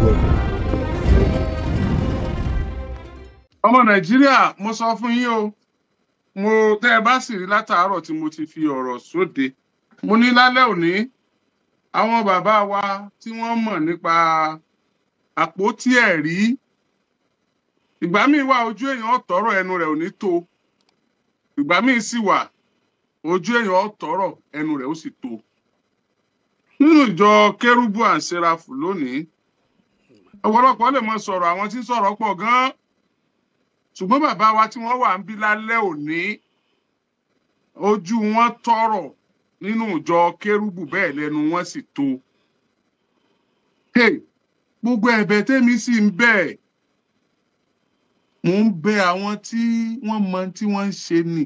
Welcome. Ọmọ Nàìjíríà, mo sọ fún yín o, mo tẹ́ ẹ bá sì rí látàárọ̀ tí mo ti fi ọ̀rọ̀ sóde. Mo ní lálẹ́ òní, àwọn bàbá wa tí wọ́n mọ̀ nípa àpótí ẹ̀rí. Ìgbà míì wà ojú èèyàn tọrọ ẹnu rẹ̀ ò ní tó. Ìgbà míì sì wà ojú èèyàn tọrọ ẹnu rẹ̀ ó sì tó. Nínú ìjọ Kérúbù and Séráfù lónìí, ọ̀pọ̀lọpọ̀ lè mọ sọ̀rọ̀, àwọn tí ń sọ̀rọ̀ pọ̀ gan-an. Ṣùgbọ́n bàbá wa tí wọ́n wà ń bí lálẹ́ òní, ojú wọn tọrọ nínú ìjọ Kérúbù, bẹ́ẹ̀ lẹ́nu wọn sì tó. Hey, gbogbo ẹ̀bẹ̀ tèmi sì ń bẹ̀, mò ń bẹ àwọn tí wọ́n mọ tí wọ́n ń ṣe ni,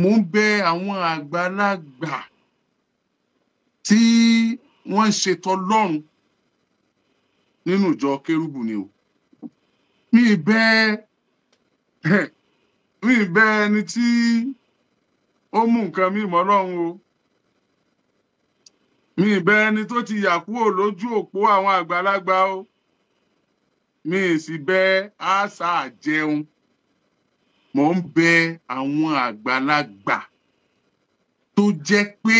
mò ń bẹ àwọn àgbàlagbà tí wọ́n ń ṣe tọlọ́run nínú ìjọ Kérúbù ni o. Mi bẹ ẹni tí ó mú nǹkan mi mọ́ Ọlọ́run o. Mi bẹ ẹni tó ti yà kúrò lójú òpó àwọn àgbàlagbà o. Mi sì bẹ àṣà jẹun. Mò ń bẹ àwọn àgbàlagbà tó jẹ́ pé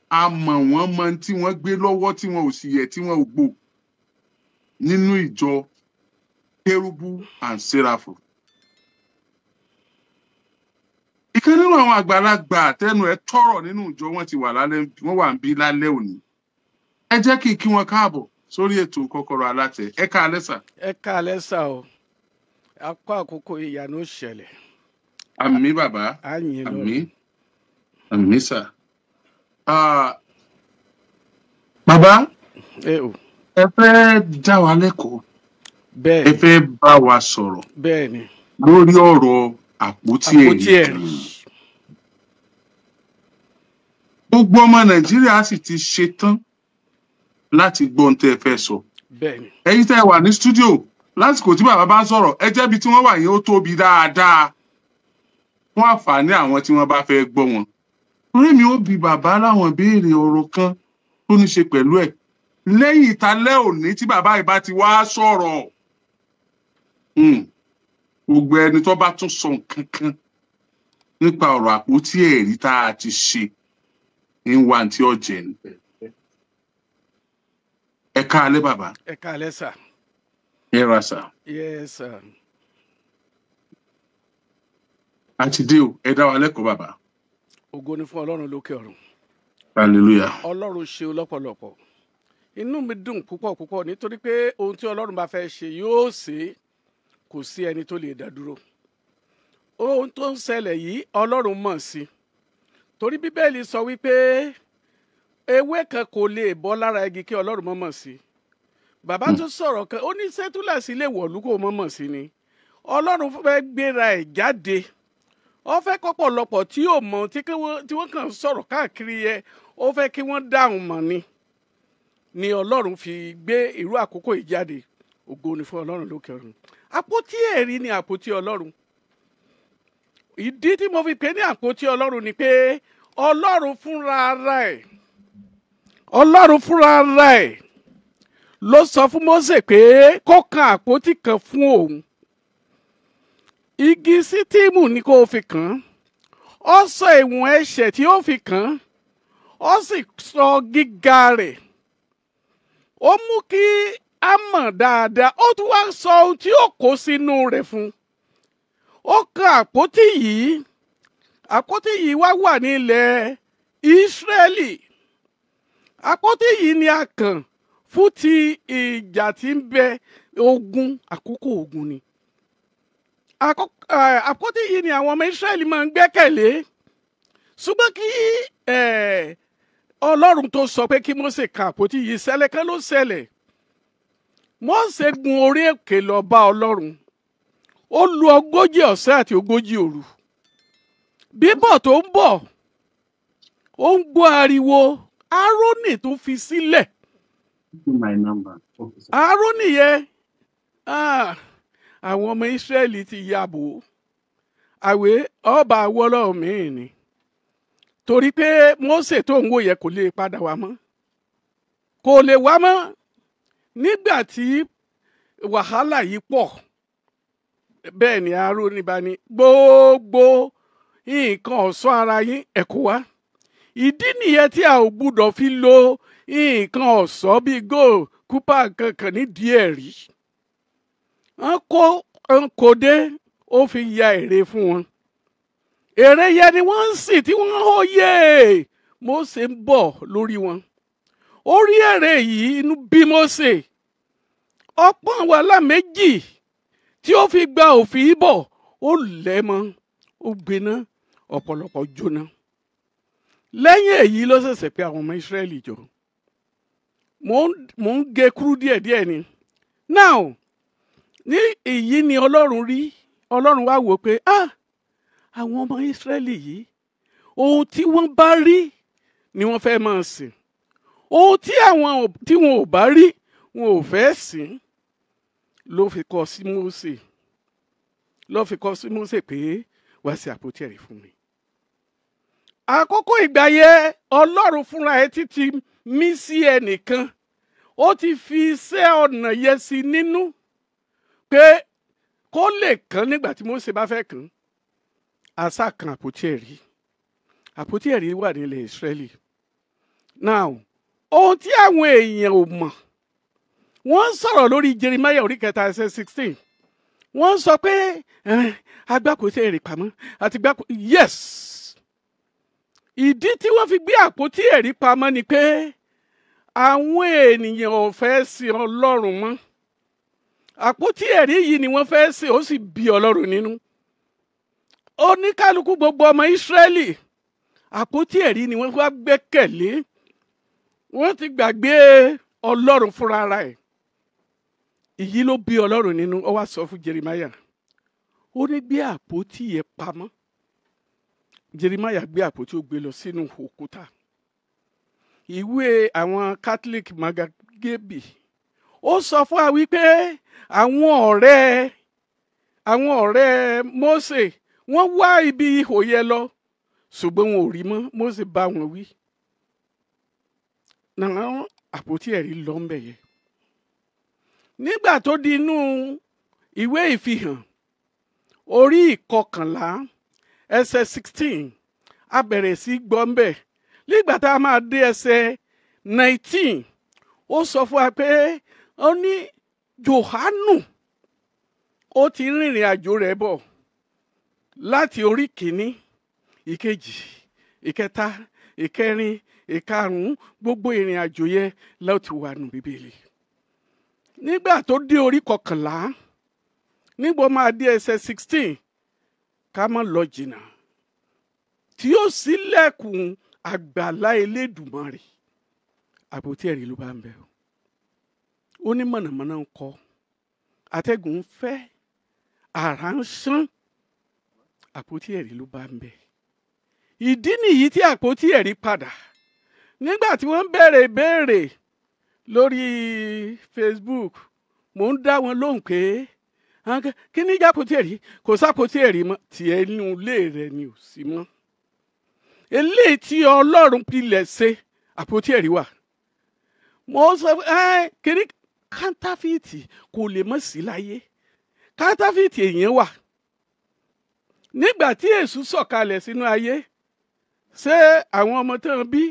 a mọ̀ wọ́n mọ tí wọ́n gbé lọ́wọ́ tí wọn ò sì yẹ tí wọn ò gbò nínú ìjọ Kérúbù and Séráfù. Ìkan nínú àwọn àgbàlagbà tẹnu ẹ̀ tọrọ nínú ìjọ wọn ti wà lálẹ́, wọ́n wà ń bí lálẹ́ òní. Ẹ jẹ́ kí n kí wọn káàbọ̀ sórí ètò Kọ́kọ́rọ́ Alátẹ. Ẹ káalẹ́ sà. Ẹ káalẹ́ sà o. A kó àkókò ìyanu ṣẹlẹ̀. Àmín bàbá. Àmín. Àmín sà. Bàbá, ẹ fẹ́ já wa lẹ́kọ̀ọ́. Bẹ́ẹ̀ni. Ẹ fẹ́ bá wa sọ̀rọ̀. Bẹ́ẹ̀ni. Lórí ọ̀rọ̀ àpótí ẹ̀rí. Gbogbo ọmọ Nàìjíríà sì ti ṣetán láti gbọ́ ohun tẹ́ ẹ fẹ́ sọ. Bẹ́ẹ̀ni. Ẹ̀yin tẹ́ ẹ wà ní stúdíò lásìkò tí bàbá bá ń sọ̀rọ̀, ẹ jẹ́ ibi tí wọ́n wà yẹn ó tóbi dáadáa fún àǹfààní àwọn tí wọ́n bá fẹ́ gbọ́ wọn. Torí mi ó bi bàbá láwọn béèrè ọ̀rọ̀ kan tó ní ṣe pẹ̀lú ẹ̀. Lẹ́yìn ìtalẹ́ òní tí bàbá yìí bá ti wá sọ̀rọ̀, gbogbo ẹni tó bá tún sọ nǹkan kan nípa ọ̀rọ̀ àpótí ẹ̀rí tá a ti ṣe ń wá tí ó jẹ ní. Ẹ káalẹ́ bàbá. Ẹ káalẹ́ sà. Ẹ ra sà. Yes sà. A ti dé o, ẹ dá wa lẹ́kọ̀ọ́ bàbá. Ògo ni fún Ọlọ́run lókè ọ̀run. Hallelujah. Ọlọ́run ṣe lọ́pọ̀lọpọ̀. Inú mi dùn púpọ̀ púpọ̀ nítorí pé ohun tí Ọlọ́run bá fẹ́ ṣe yóò ṣe, kò sí ẹni tó lè dá dúró. Ohun tó ń ṣẹlẹ̀ yìí Ọlọ́run mọ̀ sí. Torí Bíbélì sọ wípé ewé kan kò lè bọ́ lára igi kí Ọlọ́run mọ̀ mọ̀ sí. Bàbá tún sọ̀rọ̀ kan, ó ní sẹ́túlàsí lè wọ̀lú kó mọ̀ mọ̀ sí ni. Ọlọ́run fẹ́ gbéra ẹ̀ jáde. Ó fẹ́ kọ́pọ̀lọpọ̀ tí yóò mọ̀ tí wọ́n kàn sọ̀rọ̀ káàkiri yẹ, ó fẹ́ kí wọ́n dáhùn mọ̀ ni. Ni Ọlọ́run fi gbé irú àkókò yìí jáde. Ògo ni fún Ọlọ́run lókè ọ̀run. Àpótí ẹ̀rí ni àpótí Ọlọ́run. Ìdí tí mo fi pè ní àpótí Ọlọ́run ni pé Ọlọ́run fúnra ara ẹ̀, Ọlọ́run fúnra ara ẹ̀ ló sọ fún Mósè pé kó kan àpótí kan fún òun. Igi sítìmù ni kó fi kàn án. Ó sọ ìwọ̀n ẹsẹ̀ tí ó fi kàn án. Ó sì sọ gíga rẹ̀. Ó mú kí a mọ̀ dáadáa. Ó tún wá sọ ohun tí ó kó sínú rẹ̀ fún. Ó kan àpótí yìí. Àpótí yìí wá wà ní ilẹ̀ Ísírẹ́lì. Àpótí yìí ni a kàn fún ti ìjà tí ń bẹ ogun, àkókò ogun ni. Àpótí yìí ni àwọn ọmọ Ísírẹ́lì máa ń gbẹ́kẹ̀lé. Ṣùgbọ́n kí Ọlọ́run tó sọ pé kí Mósè kan àpótí yìí, ṣẹlẹ̀ kan ló ṣẹlẹ̀. Mósè gun orí òkè lọ bá Ọlọ́run. Ó lu 40 ọ̀sán àti 40 òru. Bíbọ̀ tó ń bọ̀, ó ń gbọ́ ariwo Árónì tó fi sílẹ̀. Árónì yẹn, àwọn ọmọ Ísírẹ́lì ti yàbò. Àwé ọba Awólọ́wọ̀ míì ni. Torí pé Mósè tó ń wò yẹ kò lè padà wá mọ́. Kò lè wá mọ́. Nígbà tí wàhálà yìí pọ̀, bẹ́ẹ̀ ni Árónì bá ní gbogbo nǹkan ọ̀ṣọ́ ara yín ẹ kó wá. Ìdí nìyẹn tí a ò gbúdọ̀ fi lo nǹkan ọ̀ṣọ́ bíi gold, kúpà kankan nídìí ẹ̀rí. Wọ́n kó dé, ó fi ya ère fún wọn. Ère yẹn ni wọ́n ń sìn tí wọ́n ń hóyè. Mósè ń bọ̀ lórí wọn. Ó rí ère yìí, inú bí Mósè. Ọpọ́n wàhálà méjì tí ó fi gba òfin bọ̀, ó lẹ̀ mọ́, ó gbiná, ọ̀pọ̀lọpọ̀ jóná. Lẹ́yìn èyí ló ṣẹ̀ṣẹ̀ pé àwọn ọmọ Ísírẹ́lì jọ. Mò ń gé kúrú díẹ̀díẹ̀ ni. Now, ní èyí ni Ọlọ́run rí, Ọlọ́run wá wò pé àwọn ọmọ Ísírẹ́lì yìí, ohun tí wọ́n bá rí ni wọ́n fẹ́ máa sìn. Ohun tí àwọn tí wọn ò bá rí, wọn ò fẹ́ sìn. Ló fi kọ sí Mósè. Ló fi kọ sí Mósè pé wá sí àpótí ẹ̀rí fún mi. Àkókò ìgbà yẹn, Ọlọ́run fúnra ẹ̀ títí mí sí ẹnìkan. Ó ti fi iṣẹ́ ọ̀nà yẹn sí nínú pé kó lè kàn nígbà tí Mósè bá fẹ́ kàn. Àṣà kan àpótí ẹ̀rí. Àpótí ẹ̀rí wà nílẹ̀ Ísírẹ́lì. Now, ohun tí àwọn èèyàn ò mọ̀, wọ́n ń sọ̀rọ̀ lórí Jeremiah orí 3 ẹsẹ̀ 16. Wọ́n sọ pé agbákòótí ẹ̀rí pamọ́ àti gbáko. Yes! Ìdí tí wọ́n fi gbé àpótí ẹ̀rí pamọ́ ni pé àwọn ènìyàn ò fẹ́ sin Ọlọ́run mọ́. Àpótí ẹ̀rí yìí ni wọ́n fẹ́ sìn, ó sì bí Ọlọ́run nínú. Oníkálukú gbogbo ọmọ Ísírẹ́lì, àpótí ẹ̀rí ni wọ́n wá gbẹ́kẹ̀lé. Wọ́n ti gbàgbé Ọlọ́run fúnra ara ẹ̀. Èyí ló bí Ọlọ́run nínú. Ó wá sọ fún Jeremiah, ó ní gbé àpótí yẹn pamọ́. Jeremiah gbé àpótí, ó gbé lọ sínú òkúta. Ìwé àwọn Catholic Magagebi, ó sọ fún wa wípé àwọn ọ̀rẹ́ Mósè wọ́n wá ibi ihò yẹn lọ, ṣùgbọ́n wọn ò rí mọ́. Mósè bá wọn wí. Náà àpótí ẹ̀rí lọ ń bẹ̀ yẹn. Nígbà tó di inú ìwé ìfihàn orí 11 ẹsẹ̀ 16, a bẹ̀rẹ̀ sí gbọ́ ń bẹ̀. Nígbà tá a máa dé ẹsẹ̀ 19, ó sọ fún wa pé ó ní Jòhánù ó ti rìnrìn àjò rẹ̀ bọ̀ láti orí 1, 2, 3, 4, 5, gbogbo ìrìn àjò yẹn ló ti wà nù Bíbélì. Nígbà tó dé orí 11, nígbà máa dé ẹsẹ̀ 16, ká má lọ jìnnà, tí ó ṣílẹ̀kùn àgbàlá Elédùmarè, àpótí ẹ̀rí ló bá ń bẹ̀. Ó ní mọ̀nàmọ́ná ń kọ, atẹ́gùn ń fẹ́, àrá ń sán, àpótí ẹ̀rí ló bá ń bẹ̀. Ìdí nìyí tí àpótí ẹ̀rí padà. Nígbà tí wọ́n bẹ̀rẹ̀ ìbéèrè lórí Facebook, mò ń dá wọn lóhùn pé kí ni jápótí ẹ̀rí? Kò sápótí ẹ̀rí mọ́, tiẹ̀ inú ilé rẹ̀ ni ò sí mọ́. Eléyìí tí Ọlọ́run pilẹ̀ ṣe, àpótí ẹ̀rí wà. Mo sọ kí ni kántáfìtì kò lè mọ̀ sí láyé. Kántáfìtì èèyàn wà. Nígbà tí Èṣù sọ̀kalẹ̀ sínú ayé, ṣé àwọn ọmọ tó ń bí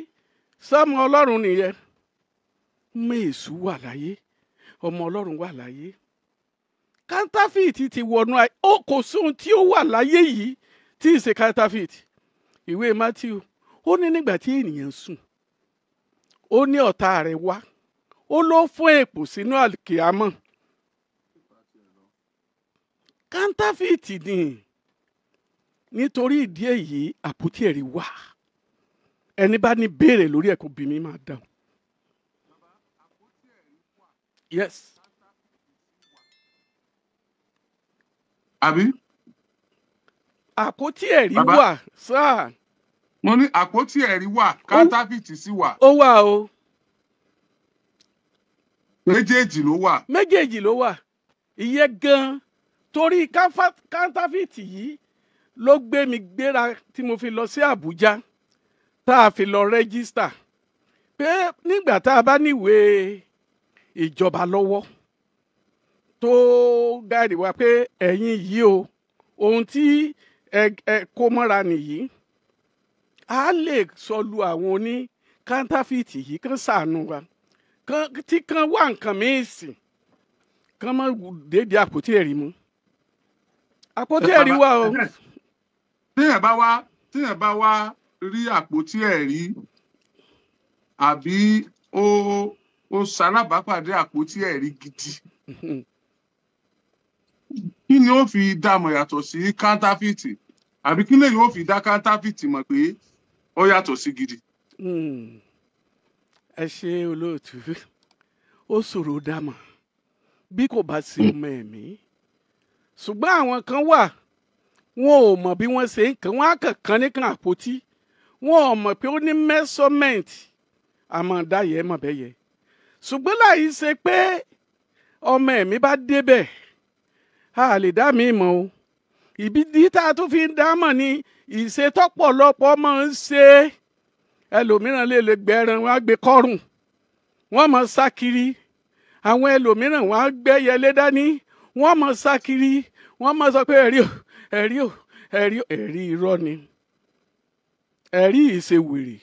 sọmọ Ọlọ́run nìyẹn? Mọ Èṣù wà láyé, ọmọ Ọlọ́run wà láyé. Kántáfìtì ti wọnú ayé. Ó kò sóhun tí ó wà láyé yìí tí ì ṣe kántáfìtì. Ìwé Matthew, ó ní nígbà tí ènìyàn sùn, ó ní ọ̀tá rẹ̀ wá, ó ló fún èpò sínú àlùkìyámọ̀. Kántáfìtì ni. Nítorí ìdí èyí, àpótí ẹ̀rí wà. Ẹni bá ní béèrè lórí ẹ̀ kó bí mi máa dáhùn. Yes. Àbí? Àpótí ẹ̀rí wà sáà. Mo ní àpótí ẹ̀rí wà, kántáfìtì sì wà. Ó wà o. Méjèèjì ló wà. Méjèèjì ló wà. Ìyẹn gan-an torí kántáfìtì yìí ló gbé mi gbéra tí mo fi lọ sí Àbújá, tá a fi lọ rẹ́gísítà pé nígbà tá a bá níwèé ìjọba lọ́wọ́ tó gáàdì wa pé ẹ̀yin yìí o, ohun tí ẹ kó mọ́ra nìyí, a lè sọlu àwọn oní kántáfìtì yìí kán ṣàánú wa, tí kán wá nǹkan míì sìn, kán má dédé àpótí ẹ̀rí mú. Àpótí ẹ̀rí wà o. Téèyàn bá wá rí àpótí ẹ̀rí àbí ó ṣalábàápàdé àpótí ẹ̀rí gidi, kí ni ó fi dá mọ̀ yàtọ̀ sí kántáfìtì? Àbí kí lèyìn ó fi dá kántáfìtì mọ̀ pé ó yàtọ̀ sí gidi? Ẹ ṣe olóòtú, ó ṣòro dámọ̀ bí kò bá sí ọmọ ẹ̀mí. Ṣùgbọ́n àwọn kan wà, wọn ò mọ̀ bí wọ́n ṣe ń kàn, wọ́n á kàn kàn nìkan àpótí, wọn ò mọ̀ pé ó ní measurement àmọ́ dáyẹ̀ mọ̀ bẹ́yẹ. Ṣùgbọ́n láì ṣe pé ọmọ ẹ̀mí bá débẹ̀, a lè dá mi mọ̀ o. Ìbí tá a tún fi ń dá mọ̀ ni ìṣètọ́pọ̀lọpọ̀ máa ń ṣe. Ẹlòmíràn lè gbẹran, wọn á gbé kọ́rùn, wọ́n máa sá kiri. Àwọn ẹlòmíràn wọn á gbẹ́yẹlé dání, wọ́n máa sá kiri, wọ́n máa sọ pé ẹ̀rí o, ẹ̀rí o, ẹ̀rí o. Ẹ̀rí irọ́ ni. Ẹ̀rí yìí ṣe wèrè,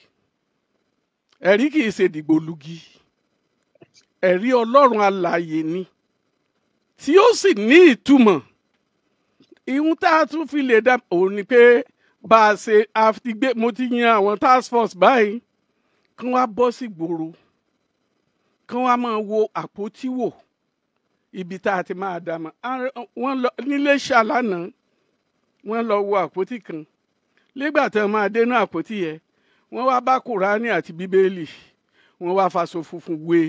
ẹ̀rí kì í ṣe dìgbòlugi, ẹ̀rí Ọlọ́run alààyè ni tí ó sì ní ìtumọ̀. Ìhun tá a tún fi lè dá òun ni pé bá a ṣe gbé, mo ti yan àwọn task force báyìí kí wọ́n á bọ́ sí gbòòrò, kí wọ́n á máa wo àpótí wò ibi tá a ti máa dá mọ̀. Wọ́n lọ nílé ṣàlànà, wọ́n lọ wo àpótí kan. Nígbà tí wọ́n máa dénú àpótí yẹn, wọ́n wá bá Kùránì àti Bíbélì, wọ́n wá faṣọ funfun wé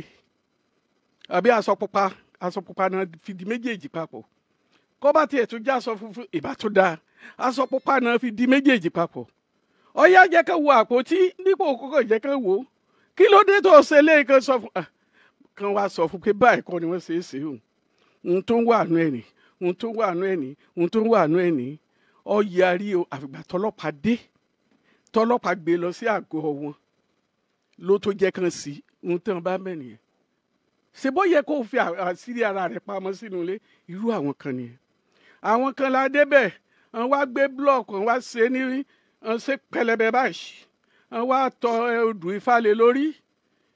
àbí aṣọ pupa, aṣọ pupa náà fi di méjèèjì papọ̀. Kó bá tiẹ̀ tún já aṣọ funfun, ìbá tó dáa, aṣọ pupa náà fi di méjèèjì papọ̀. Ọ̀yá jẹ́ ká wo àpótí dípò kókò jẹ́ ká wò ó. Kí ló dé tó ṣe léèkan sọ fún kan wá sọ fún pé báyìí kọ́ ni wọ́n ṣe é ṣe o. Ohun tó ń wà nú ẹ̀ ní, ohun tó ń wà nú ẹ̀ ní, ohun tó ń wà nú ẹ̀ ní. Ó yarí o, àfìgbà tọlọ́pàá dé, tọlọ́pàá gbé lọ sí àgọ́ wọn ló tó jẹ́ kan sí ohun tí wọ́n bá mẹ́ nìyẹn. Ṣé bó yẹ kó fi àṣírí ara rẹ̀ pamọ́ sínú ilé? Irú àwọn kan nìyẹn. Àwọn kan la débẹ̀, wọ́n wá gbé blọọkù, wọ́n wá ṣe ní, wọ́n ṣe pẹlẹbẹ báyìí, wọ́n wá tọ odù Ifá lé lórí,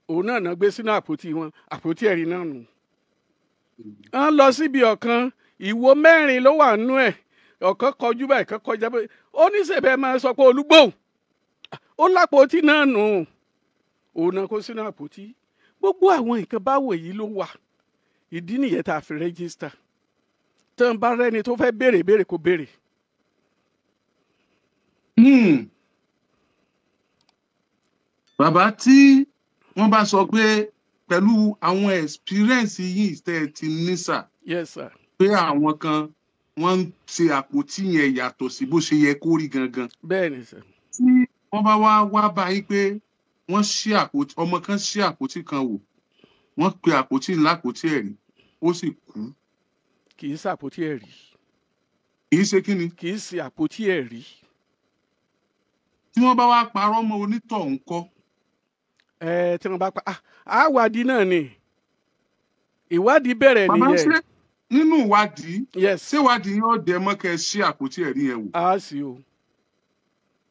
òun náà náà gbé sínú àpótí wọn, àpótí ẹ̀rí náà nù. Wọ́n lọ síbi ọ̀kan, ìwo mẹ́rin ló wà nínú ẹ̀, ọ̀kan kọjú báyìí, kan kọjá báyìí. Ó ní ṣèbẹ̀ máa sọ pé olúgbòhùn, ó lápótí náà nù, òun náà kó sínú àpótí. Gbogbo àwọn nǹkan báwo yìí ló wà. Ìdí nìyẹn tá a fi rẹ́gísítà. Tán bá rẹ́ni tó fẹ́ béèrè béèrè kó béèrè. Bàbá, tí wọ́n bá sọ pé pẹ̀lú àwọn experience yìí tẹ́ ẹ ti ní sà, Yes sir. pé àwọn kan wọ́n ń ṣe àpótí yẹn yàtọ̀ sí bó ṣe yẹ kó rí gangan. Bẹ́ẹ̀ ni sir. Tí wọ́n bá wá wá báyìí pé wọ́n ṣí àpótí, ọmọ kan ṣí àpótí kan wò, wọ́n pe àpótí ńlá àpótí ẹ̀rí, ó sì kú. Kì í ṣe àpótí ẹ̀rí. Kì í ṣe kí ni? Kì í ṣe àpótí ẹ̀rí. Tí wọ́n bá wá parọ́ mọ́ onítọ̀hún kọ́. Tí wọ́n bá pa àwádìí náà ni. Ìwádìí bẹ̀rẹ̀ nìyẹn. Bàbá, ṣé nínú ìwádìí, Yes. ṣé ìwádìí yóò dẹ mọ́ kẹ́ ẹ ṣí àpótí ẹ̀rí yẹn wò? A sì o.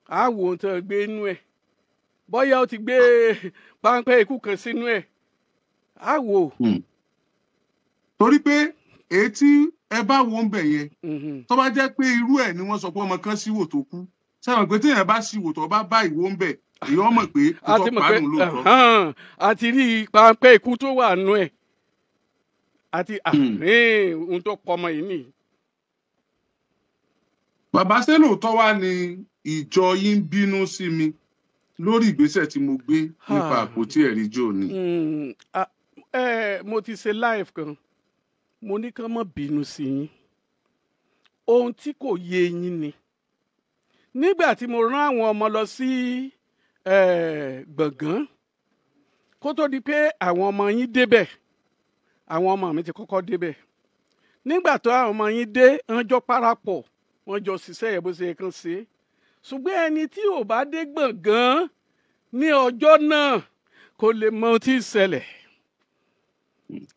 A wo ohun tó gbé inú ẹ̀. Bóyá ó ti gbé páńpẹ́ ikú kan sínú ẹ̀. A wò. Torí pé èyí tí ẹ bá wo ń bẹ̀ yẹn, tó bá jẹ́ pé irú ẹ̀ ni wọ́n sọ pé ọmọ kan ṣíwò tó kú, sẹ́wọ̀n pé téèyàn bá ṣíwò tó bá bá ìwò ń bẹ̀, èyí wọ́n mọ̀ pé kó tó pàánù lóòótọ́. A ti rí páńpẹ́ ikú tó wà nú ẹ̀. Àti ohun tó pọmọ yìí nìyí. Bàbá, ṣé lóòótọ́ wá ni ìjọ yín bínú sí mi lórí ìgbésẹ̀ tí mo gbé nípa àpótí ẹ̀rí jò ní? Mo ti ṣe live kan, mo ní kán má bínú sí yín. Ohun tí kò yé yín ni. Nígbà tí mo rán àwọn ọmọ lọ sí gbọ̀ngàn, kó tó di pé àwọn ọmọ yín débẹ̀, àwọn ọmọ mi ti kọ́kọ́ débẹ̀. Nígbà tó àwọn ọmọ yín dé, wọ́n jọ parapọ̀, wọ́n jọ ṣiṣẹ́ yẹn bó ṣe kàn ṣe. Ṣùgbọ́n ẹni tí ò bá dé gbọ̀ngàn ní ọjọ́ náà kò lè mọ ohun tí ń ṣẹlẹ̀.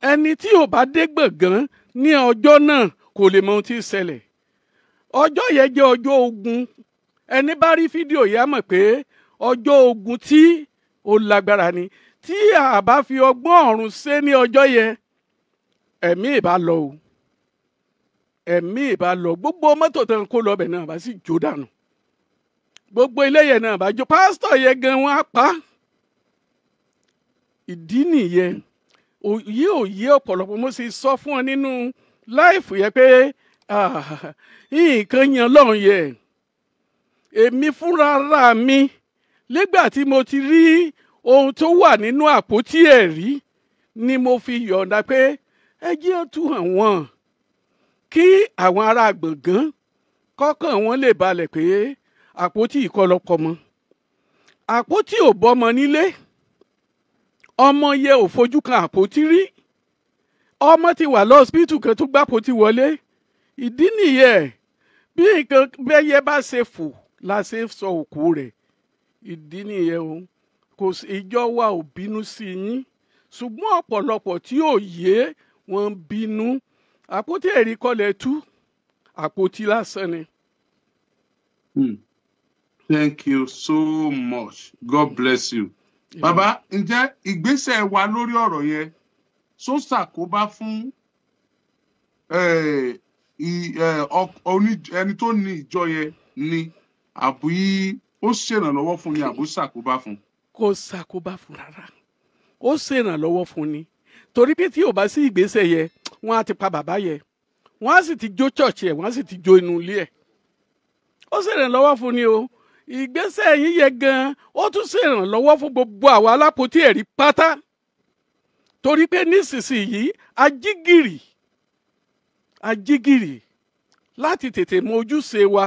Ẹni tí ò bá dé gbọ̀ngàn ní ọjọ́ náà kò lè mọ ohun tí ń ṣẹlẹ̀. Ọjọ́ yẹn jẹ́ ọjọ́ ogun. Ẹni bá rí fídíò yẹn á mọ̀ pé ọjọ́ ogun tí ó lágbára ni. Tí a bá fi ọgbọ́n ọ̀run ṣe ní ọjọ́ yẹn, ẹ̀mí ìbá lọ o, ẹ̀mí ìbá lọ. Gbogbo mọ́tò tó ń kó lọ bẹ̀ náà bá sì jó dànù, gbogbo ilé yẹn náà bá jó, pásítọ̀ yẹn gan wọn á pa. Ìdí nìyẹn òye òye ọ̀pọ̀lọpọ̀. Mo sì sọ fún ọ nínú láìfù yẹn pé nǹkan yan lọ́run yẹn. Èmi fúnra ra mi nígbà tí mo ti rí ohun tó wà nínú àpótí ẹ̀rí ni mo fi yọ̀ǹda pé ẹ jẹ́ ó tú hàn wọ́n kí àwọn ará gbọ̀ngàn kọ́kàn wọn lè balẹ̀ pé àpótí ìkọlọpọ̀ mọ́, àpótí ò bọ́mọ nílé, ọmọ yẹ ò fojú kan àpótí rí, ọmọ ti wà lọ́sibítù kan tó gbàpótí wọlé. Ìdí nìyẹn bí nǹkan bẹ́yẹ bá ṣe fò la ṣe sọ òkú rẹ̀. Ìdí nìyẹn o. Kò sí ìjọ wa ò bínú sí yín, ṣùgbọ́n ọ̀pọ̀lọpọ̀ tí ò yé wọn ń bínú. Àpótí ẹ̀rí kọlẹ̀ tú, àpótí lásán ni. Thank you so much. God bless you. Bàbá, ǹjẹ́ ìgbésẹ̀ wa lórí ọ̀rọ̀ yẹn só ṣàkóbá fún ẹni tó ní ìjọ yẹn ni, àbí ó ṣèrànlọ́wọ́ fún ni, àbí ó ṣàkóbá fún? Kò ṣàkóbá fún rárá, ó ṣèrànlọ́wọ́ fún ni, torí pé tí ò bá sí ìgbésẹ̀ yẹn, wọ́n á ti pa bàbá yẹn, wọ́n á sì ti jó church ẹ̀, wọ́n á sì ti jó inú ilé ẹ̀. Ó ṣèrànlọ́wọ́ fún ni o. Ìgbésẹ̀ yín yẹ gan-an, ó tún ṣèrànlọ́wọ́ fún gbogbo àwa alápótí ẹ̀rí pátá, torí pé nísinsìnyí ajígìrì ajígìrì láti tètè mọ ojúṣe wa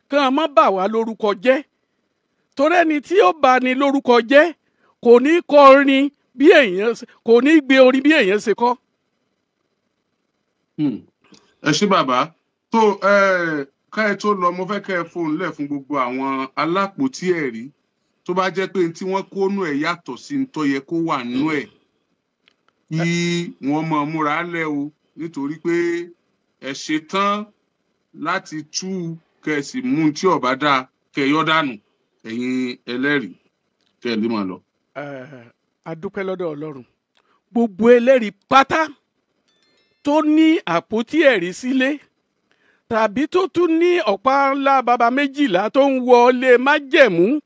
kàn má bà wá lórúkọ jẹ́, torí ẹni tí ó bá ní lórúkọ jẹ́ kò ní kọrin bí èèyàn, kò ní gbé orin bí èèyàn ṣe kọ́. Ẹ ṣé bàbá. Tó ká ẹ tó lọ, mo fẹ́ kẹ́ ẹ fóun lẹ̀ fún gbogbo àwọn alápòtí ẹ̀rí tó bá jẹ́ pé tí wọ́n kó nú ẹ̀ yàtọ̀ sí ní tó yẹ kó wà nú ẹ̀, kí wọ́n mọ̀ múra lẹ̀ o, nítorí pé ẹ ṣe tán láti tú kẹ́ ẹ sì mú tí ọ̀bá dáa kẹ́ ẹ yọ́ dànù. Ẹ̀yin ẹlẹ́rìí kẹ́ ẹ lè máa lọ. A dúpẹ́ lọ́dọ̀ Ọlọ́run. Gbogbo ẹlẹ́rìí pátá tó ní àpótí ẹ̀rí sílé tàbí tó tún ní ọ̀pá ńlá baba méjìlá tó ń wọlé májẹ̀mú,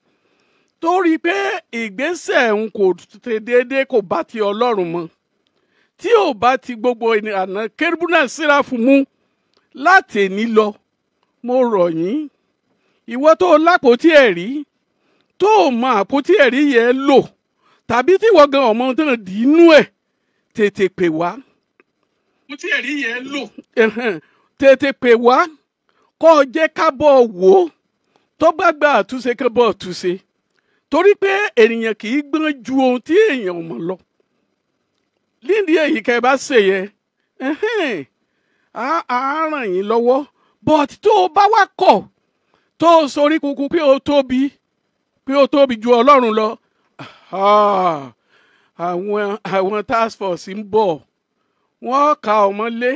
tó rí i pé ìgbésẹ̀ ń kò ṣe déédéé, kò bá ti Ọlọ́run mọ́, tí ò bá ti gbogbo ìlànà kérúbù náà séráfù mú láti èní lọ, mo rọ̀ yín. Ìwọ tó lápótí ẹ̀rí tó mọ àpótí ẹ̀rí yẹn lò, tàbí tí ìwọ gan ọmọ tó ń dì inú ẹ̀, tètè pè wá. Àpótí ẹ̀rí yẹn lò. Tètè pè wá kó o jẹ́ ká bọ̀ wò ó, tó bá gba àtúnṣe ká bọ̀ àtúnṣe, torí pé ènìyàn kì í gbọ́n ju ohun tí èèyàn ò mọ̀ lọ. Nídìí èyí kẹ́ ẹ bá ṣe yẹn, á ràn yín lọ́wọ́. But tó o bá wá kọ̀ tó o sorí kunkun pé o tóbi, pé o tóbi ju Ọlọ́run lọ, àwọn task force ń bọ̀, wọ́n ka ọmọ lé,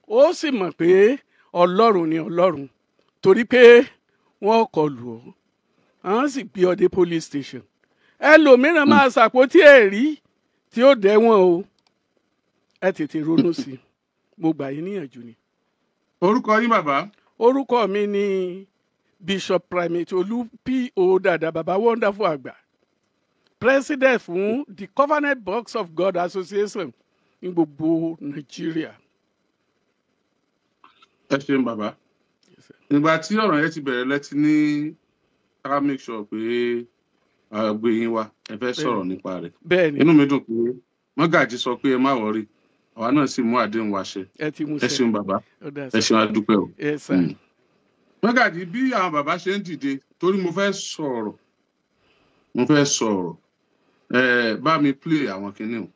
ó sì mọ̀ pé Ọlọ́run ni Ọlọ́run, torí pé wọ́n kọlù ọ́, àwọn sì gbé ọ dé police station. Ẹlòmíràn máa ṣàpótí ẹ̀rí tí ó dẹ́wọ̀n o. Ẹ tètè ronú sí i, mo gbà yín níyànjú ni. Orúkọ yín bàbá? Orúkọ mi ni Bishop Primate Olú P.O. Dada, Baba Wonderful Àgbà, president fún the Covenant Box of God Association ní gbogbo Nàìjíríà. Ẹ ṣeun bàbá. Ìgbà tí ọ̀rọ̀ yẹn ti bẹ̀rẹ̀ lẹ́tí ní ká make sure pé àgbè yín wa ẹ fẹ́ sọ̀rọ̀ nípa rẹ̀. Bẹ́ẹ̀ni. Inú mi dùn pé mọ́gàjí sọ pé ẹ má wọrí, àwa náà sì mú àdéhùn wa ṣẹ. Ẹ ti mú ṣẹ. Ẹ ṣeun bàbá. Ẹ ṣeun, adúpẹ́ o. Yes sir. Mọ́gàjí, bí àwọn bàbá ṣe ń dìde, torí mo fẹ́ sọ̀rọ̀, ẹ bá mi play àwọn kinní o,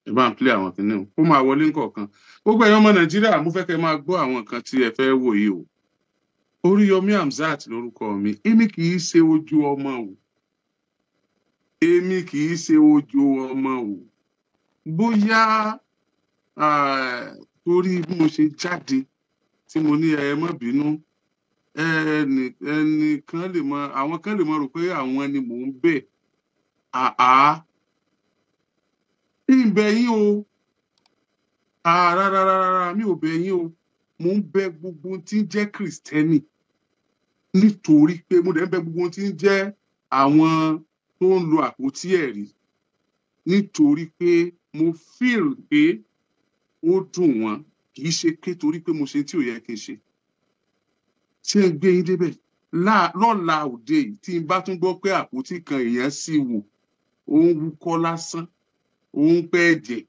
ẹ bá mi play àwọn kinní o, kó máa wọlé nǹkan. Gbogbo ẹ̀yin ọmọ Nàìjíríà, mo fẹ́ kẹ́ máa gbọ́ àwọn nǹkan tí ẹ fẹ́ wò yìí o. Oríyọmí Hamzat lórúkọ mi. Èmi kì í ṣe ojú ọmọ o, èmi kì í ṣe ojú ọmọ o. Bóyá torí bí mo ṣe jáde tí mo ní ẹ má bínú, ẹnìkan lè mọ, àwọn kan lè mọ rò pé àwọn ni mò ń bẹ̀. Àá, ń bẹ̀ yín o. Rárá rárá, mi ò bẹ̀ yín o. Mò ń bẹ̀ gbogbo tí ń jẹ́ Kìrìsìtẹ́nì, nítorí pé mo dẹ̀ ń bẹ̀ gbogbo tí ń jẹ́ àwọn tó ń lo àpótí ẹ̀rí, nítorí pé mo feel pé ó dùn wọ́n, kì í ṣe pé torí pé mo ṣe tí ò yẹ kí n ṣe. Ṣé ń gbé yín débẹ̀ lọ́la òde yìí tí n bá tún gbọ́ pé àpótí kan èèyàn sì wò, ó ń wúkọ́ lásán, ó ń pẹ́ ẹ̀jẹ̀,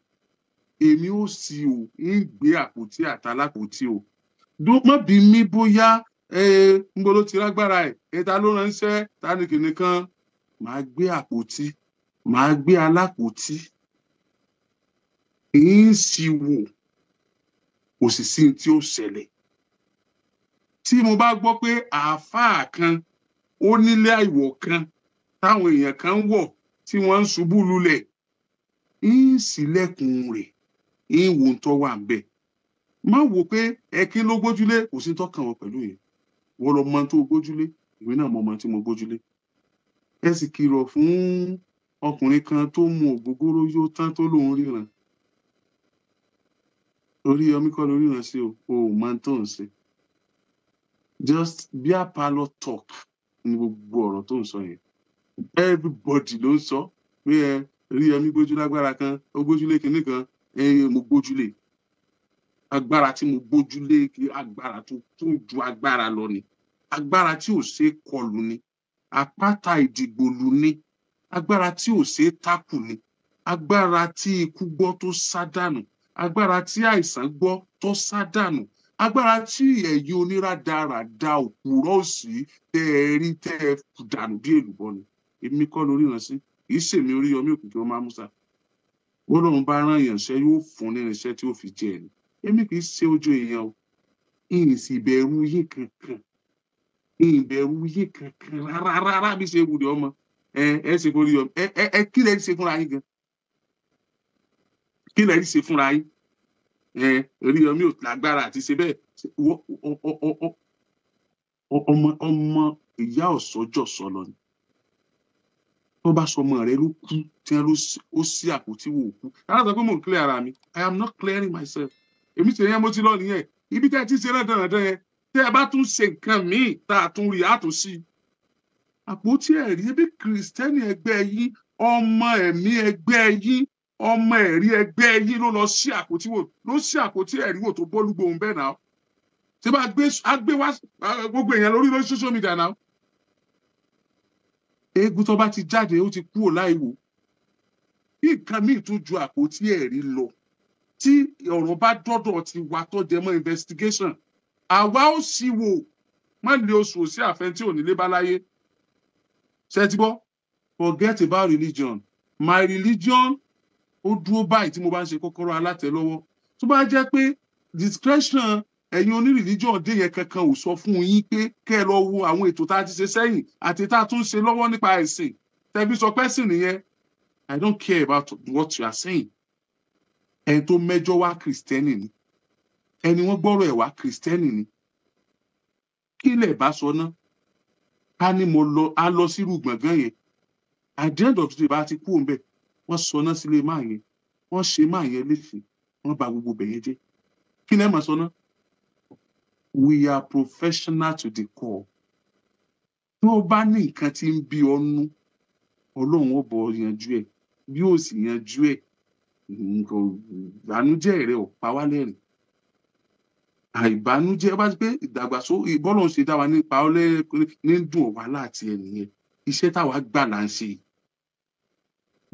èmi ò sì ò ń gbé àpótí àtàlápótí o. Má bí mi bóyá ń bolo ti lágbára ẹ̀, ta ló ránṣẹ́, ta ni kìnìún kan. Màá gbé àpótí, màá gbé alápótí, ń sì wò, kò sì sí tí ó ṣẹlẹ̀. Tí mo bá gbọ́ pé àáfàá kan ó nílé àìwọ̀ kan táwọn èèyàn kan ń wọ̀ tí wọ́n ń ṣubú lulẹ̀, ń ṣílẹ̀kùn rẹ̀, ń wo ohun tó wà ńbẹ̀. Má wò pé ẹkín ló gbójúlé, kò sí tọ́kàn wọn pẹ̀lú yẹn. Wọ́n lọ mọ tó gbójúlé, èmi náà mọ ọmọ tí mo gbójúlé. Ẹ sì kìlọ̀ fún ọkùnrin kan tó mu ògógóró yó tán tó lóun ríran. Oríyọmí kọ́ ló ríran sí o, o ò mọ tó ń ṣe. Just beer parlour talk ni gbogbo ọ̀rọ̀ tó ń sọ yẹn. Everybody ló ń sọ pé ẹ Oríyọmí gbójú lágbára kan, ó gbójúlé kinní kan, ẹ mo gbójúlé. Agbára tí mo gbójúlé, agbára tó ju agbára lọ ni. Agbára tí ò ṣe é kọlù ni. Àpáta ìdìgbòlù ni. Agbára tí ò ṣe é takù ni. Agbára tí ikú gbọ́ tó sá dànù. Agbára tí àìsàn gbọ́ tó sá dànù. Agbára tí ẹ̀yin oníradàradà òpùrọ́ òsì tẹ́ ẹ rí tẹ́ ẹ dànù bí èlùbọ́ ni. Èmi kọ́ ló ríran sí. Kì í ṣèmi Oríyọmí Òkìkí ọmọ Amúsà. Bọ́lọ́run bá rán èèyàn ṣẹ́, yóò fún ní irinṣẹ́ tí ó fi jẹ ẹni. Èmi kì í ṣe ojú èèyàn o. Ìyìn sì bẹ̀rù yín kankan. Ìyìn bẹ̀rù yín kankan rárá rárá bí ṣe wùdí ọmọ. Ẹ ẹ ṣe kó Oríyọmí. Ẹ ẹ ẹ kí lẹ ṣe fúnra yín gan? Kí lẹ ṣe fúnra yín? Ẹ Oríyọmí ò lágbára àti ṣe bẹ́ẹ̀. Ọmọ ìyá ọ̀sọ́jọ́ sọ lọ ni. Tó bá sọ ọmọ rẹ ló kú, tí wọn ló sí àpótí wò kú. Rárá sọ pé mò ń clear ara mi. I am not clearing myself. Èmi ṣe yẹn mo ti lọ nìyẹn. Ibi tẹ́ ẹ ti ṣe rẹ́dẹ̀rẹ́dẹ́ yẹn, tẹ́ ẹ bá tún ṣe nǹkan míì tá a tún rí, a tún sí. Àpótí ẹ̀rí ebi Kìrìsìtẹ́nì ẹgbẹ́ yín, ọmọ ẹ̀mí ẹgbẹ́ yín, ọmọ ẹ̀rí ẹgbẹ́ yín ló lọ sí àpótí wò, ló sí àpótí ẹ̀rí wò tó bọ́lúgbòhùn bẹ́ẹ̀ náà. Ṣé bá gbé wá gbogbo èèyàn lórí lórí social media náà? Eégún tó bá ti jáde ó ti kúrò láìwò. Bí nǹkan míì tún ju àpótí ẹ̀rí lọ, tí ọ̀rọ̀ bá dọ́dọ̀ ti wà tó jẹ mọ́ investigation, àwa ó sì wò. Má lè oṣù òsì àfẹn tí ò ní lé bá láyé. Ṣé ti gbọ́? Forget about religion. My religion ó dúró báyìí tí mo bá ń ṣe kọ́kọ́rọ́ alátẹ lọ́wọ́. Tó bá jẹ́ pé discretion ẹ̀yin oní religion dé yẹn kankan ò sọ fún yín pé kẹ́ ẹ lọ wo àwọn ètò tá a ti ṣe sẹ́yìn àti tá a tún ṣe lọ́wọ́ nípa ẹ̀sìn. Tẹ̀bí sọ pé ẹ̀sìn nìyẹn. I don't care about what you are saying. Ẹni tó mẹ́jọ wá Kìrìsìtẹ́nì ni. Ẹni wọ́n gbọ́rọ̀ ẹ̀ wá Kìrìsìtẹ́nì ni. Kí lẹ̀ bá sọ ná? Ká ní mo lọ, a lọ sírú gbọ̀ngàn yẹn. At the end of the day, bá ti kú òun bẹ́ẹ̀, wọ́n sọ ná sílé máa yẹn. Wọ́n ṣe máa yẹn léṣe. Wọ́n bà gbogbo bẹ̀ yẹn jẹ́. Kí lẹ̀ máa sọ ná? We are professional to the core. Tí ó bá ní nǹkan tí ń bí ọnú, Ọlọ́run ó bọ̀ yanjú ẹ̀. Bí ó sì yanjú ẹ̀, nǹkan ìbànújẹ́ rẹ̀ ò pa wá lẹ́rìn. Àìbànújẹ́ bá ti pé ìdàgbàsókè bọ́lọ́run ṣe dá wa nípa ọlẹ́rìn ní dùn wá láti ẹnìyẹn. Iṣẹ́ táwa gbà là ń ṣe.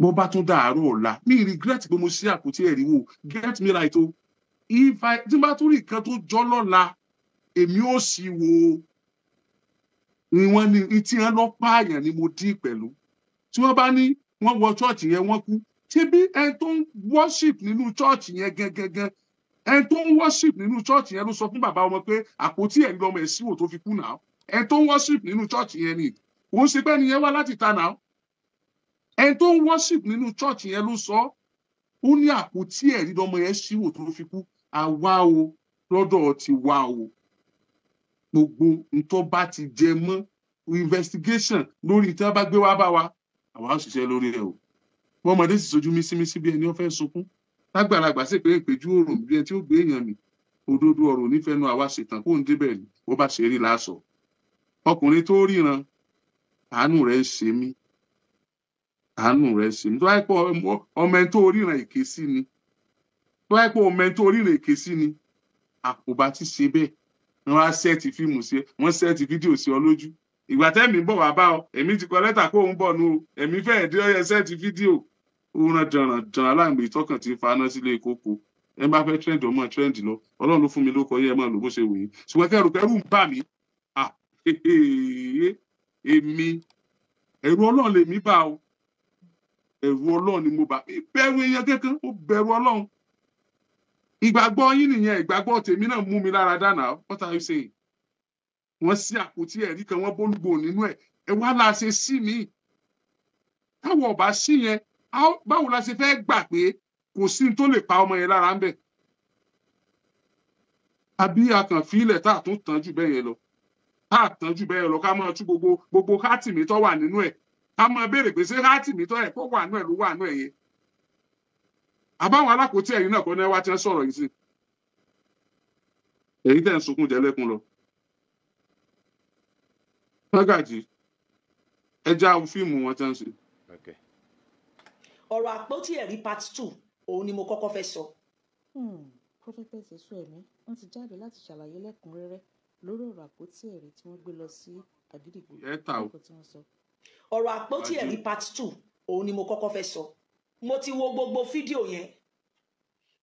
Bó bá tún dàárọ̀ ọ̀la, mi regret pé mo ṣí àpótí ẹ̀rí wò. Get me right o. If I tí n bá tún rí nǹkan tó jọ lọ́la, èmi ò sì wò ó. Ni wọ́n ní tí wọ́n lọ pààyàn ni mo dí pẹ̀lú. Tí wọ́n bá ní wọ́n wọ church yẹn wọ́n kú. Ṣé bí ẹni tó ń worship nínú church yẹn gangan, ẹni tó ń worship nínú church yẹn ló sọ fún bàbá ọmọ pé àpótí ẹ̀rí lọmọ ẹ̀ síwò tó fi kú náà. Ẹni tó ń worship nínú church yẹn ni. Òun ṣe pé ẹni yẹn wá láti ta náà. Ẹni tó ń worship nínú church yẹn ló sọ. Ó ní àpótí ẹ̀rí lọmọ yẹn ṣíwò tó fi kú. Àwa o, lọ́dọ̀ ti wá o, gbogbo ntọ́ bá ti jẹ mọ́ investigation lórí tí wọ́n bá gbé wá bá wa, àwa ó ṣiṣẹ́ lórí ẹ̀ o. Bọ́mọdé sì sojú mísímísí bí ẹni ó fẹ́ sunkún, lágbàlagbà sì pé ìpéjú òrùn bí ẹni tí ó gbé èèyàn mì. Òdodo ọ̀rọ̀ nífẹ̀ẹ́nu àwa ṣètàn kó ń débẹ̀ ni bó bá ṣe rí láṣọ. Ọkùnrin tó ríran, àánú rẹ̀ ń ṣe mí, àánú rẹ̀ ń ṣe mí. Tó bá yẹ pé ọmọ ẹni tó ríran èké sí ni, tó bá yẹ pé ọmọ ẹni tó ríran èké sí ni, àkóbá ti ṣe bẹ́ẹ̀. Wọ́n á sẹ́ẹ̀tì fíìmù sí ẹ, wọ́n sẹ́ẹ̀tì fídíò sí ọ lójú. Ìgbà tẹ́mi ń bọ̀ wá bá ọ, èmi ti kọ lẹ́tà kó ń bọ̀ nù o, èmi fẹ́ẹ̀ dé ọyẹ sẹ́ẹ̀tì fídíò. Ó rán dànràn aláǹgbé tọkàn ti faná sílé kókó. Ẹ bá fẹ́ trend, ọmọ trend lọ. Ọlọ́run ló fún mi ló kọ yẹ, ẹ máa lò bó ṣe wù yín. Ṣùgbọ́n kẹrù kẹrù ń bà mí. Èmi ẹ̀rù Ọlọ́run lèmi bá o, ẹ̀rù Ọlọ́run ni mo bá. Bẹ̀rù èèyàn kankan, ó bẹ̀rù Ọlọ́run. Ìgbàgbọ́ yín nìyẹn, ìgbàgbọ́ tèmi náà mú mi lára dáná. What are you saying? Wọ́n sí àpótí ẹ̀rí kan, wọ́n bólúgbò nínú ẹ̀, ẹ wá la ṣe sí mi. Táwọn ọba sí yẹn, báwo la ṣe fẹ́ gbà pé kò sí tó lè pa ọmọ yẹn lára ń bẹ̀? Àbí akànfilẹ̀ tá a tún tán jù bẹ́ẹ̀ yẹn lọ, tá a tán jù bẹ́ẹ̀ lọ, ká máa tú gbogbo hátìmí tó wà nínú ẹ̀, ká máa béèrè pé ṣé hátìmí tó ẹ̀ kó wà nínú ẹ̀ ló wà nínú ẹ̀ yẹn. Àbáwọn alákòótí ẹ̀yìn náà kọ́ ní wá tí wọ́n sọ̀rọ̀ yìí sí. Èyí tẹ̀ ń sunkún jẹ́lẹ́kùn lọ. Mọ́gàjì, ẹ já fíìmù wọn tí wọ́n ṣe. Ọ̀rọ̀ àpótí ẹ̀rí part 2 òun ni mo kọ́kọ́ fẹ́ sọ. Prophetess Èso-Ẹ̀mí wọ́n ti jáde láti ṣàlàyé lẹ́kùnrẹ́rẹ́ lórí ọ̀rọ̀ àpótí ẹ̀rí tí wọ́n gbé lọ sí Àgídìgbò. Ọ̀rọ̀ àpótí ẹ̀rí part 2 òun ni mo kọ́kọ́ fẹ́ sọ. Mo ti wo gbogbo fídíò yẹn,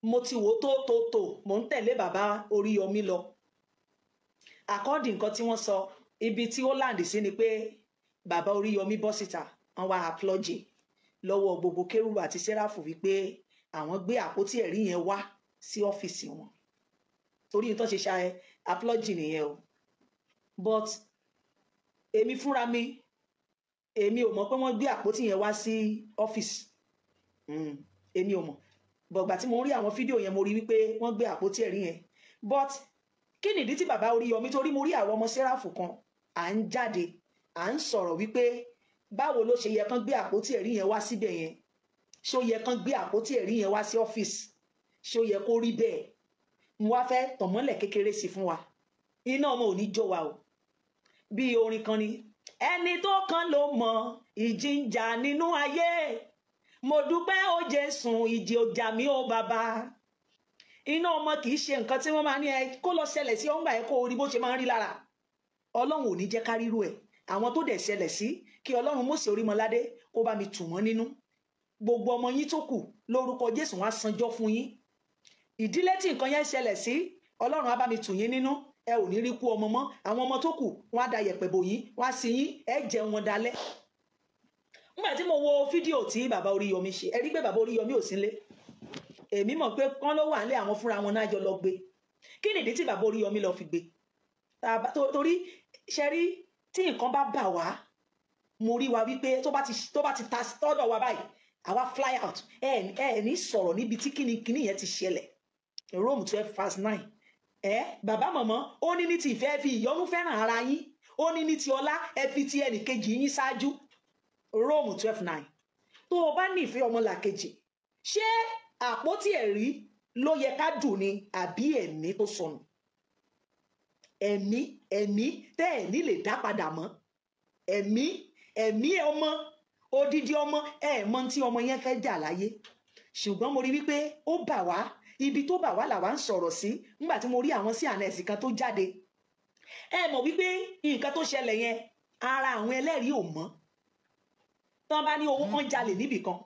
mo ti wo tó mo ń tẹ̀lé bàbá Oríyọmí lọ. Àkọ́dì nǹkan tí wọ́n sọ, ibi tí ó láǹdì sí ni pé bàbá Oríyọmí bọ́ síta, wọ́n wá àplọ́jì lọ́wọ́ gbogbo kérúbù àti sẹ́ráfù wípé àwọn gbé àpótí ẹ̀rí yẹn wá sí ọ́fíìsì wọn. Torí ní tó ṣe ṣe àplọ́jì nìyẹn o. But èmi fúnra mi, èmi ò mọ̀ pé wọ́n gbé àpótí yẹn wá sí ọ́fíìsì. Èmi ò mọ̀. Bọ̀gbà tí mo rí àwọn fídíò yẹn, mo rí wípé wọ́n gbé àpótí ẹ̀rí yẹn. But kí nìdí tí bàbá Oríyọmí, torí mo rí àwọn ọmọ sẹ́ráfù kan à ń jáde à ń sọ̀rọ̀ wípé báwo ló ṣe yẹ kán gbé àpótí ẹ̀rí yẹn wá síbẹ̀ yẹn? Ṣé ó yẹ kán gbé àpótí ẹ̀rí yẹn wá sí ọ́fíìsì? Ṣé ó yẹ kó rí bẹ́ẹ̀? Mo wá fẹ́ tọ̀mọ́lẹ̀ kékeré sí fún wa. Iná ọmọ ò ní jó wa o. Bí orin kan ni, ẹni tó kan ló mọ ìjì ń jà nínú ayé, mo dúpẹ́ ó Jésù, ìjì ò jà mí ó bàbá. Iná ọmọ kì í ṣe nǹkan tí wọ́n máa ní ẹ kó lọ ṣẹlẹ̀ sí ọ̀ngbà ẹ kó orí bó ṣe máa ń rí lára. Ọlọ́run ò ní jẹ́ ká rírú ẹ̀. Àwọn tó dẹ̀ ṣẹlẹ̀ sí, kí Ọlọ́run Mósè Orímọládé kó bá mi tù wọ́n nínú. Gbogbo ọmọ yín tó kù lórúkọ Jésù wọn á sanjọ́ fún yín. Ìdílé tí nǹkan yẹn ṣẹlẹ̀ sí, Ọlọ́run á bá mi tù yín nínú. Ẹ ò ní rí kú ọmọ mọ́. Àwọn ọmọ tó kù wọn á da yẹ̀pẹ̀ bò yín, wọn á sin yín, ẹ jẹun wọn dalẹ̀. Nígbà tí mo wo fídíò tí bàbá Oríyọmí ṣe, ẹ rí pé bàbá Oríyọmí ò sí nílé. Èmi mọ̀ pé kán ló wà nílé, àwọn fúnra wọn náà jọ lọ gbé. Kí nìdí tí bàbá Oríyọmí lọ fi gbé? Torí ṣe rí tí nǹkan bá bà wá, mo rí wa wípé tó bá ti ta tọ́dọ̀ wa báyìí, àwa fly out. Ẹ ní sọ̀rọ̀ níbi tí kíni yẹn ti ṣẹlẹ̀. Rome 12:9. Bàbá mọ̀mọ́ ó ní ní ti ìfẹ́ fi ìyọ́nú fẹ́ràn ara yín, ó ní ní ti ọlá ẹ fi ti ẹnìkejì yín ṣáájú. Rome 12:9. Tó o bá nífẹ̀ẹ́ ọmọlàkejì, ṣé àpótí ẹ̀rí ló yẹ ká dùn ni àbí ẹ̀mí tó sọnù? Ẹ̀mí tẹ́ ẹ̀ ní lè dá padà mọ́. Ẹ̀mí ọmọ, odidi ọmọ, ẹ̀ mọ̀ tí ọmọ yẹn fẹ́ jà láyé. Ṣùgbọ́n mo rí wípé ó bà wá, ibi tó bà wá làwa ń sọ̀rọ̀ sí nígbà tí mo rí àwọn sí àná ẹ̀sìn kan tó jáde. Ẹ mọ̀ wípé nǹkan tó ṣẹlẹ̀ yẹn, ara àwọn ẹlẹ́rìí ò mọ́. Tán bá ní owó kan jalè níbì kan,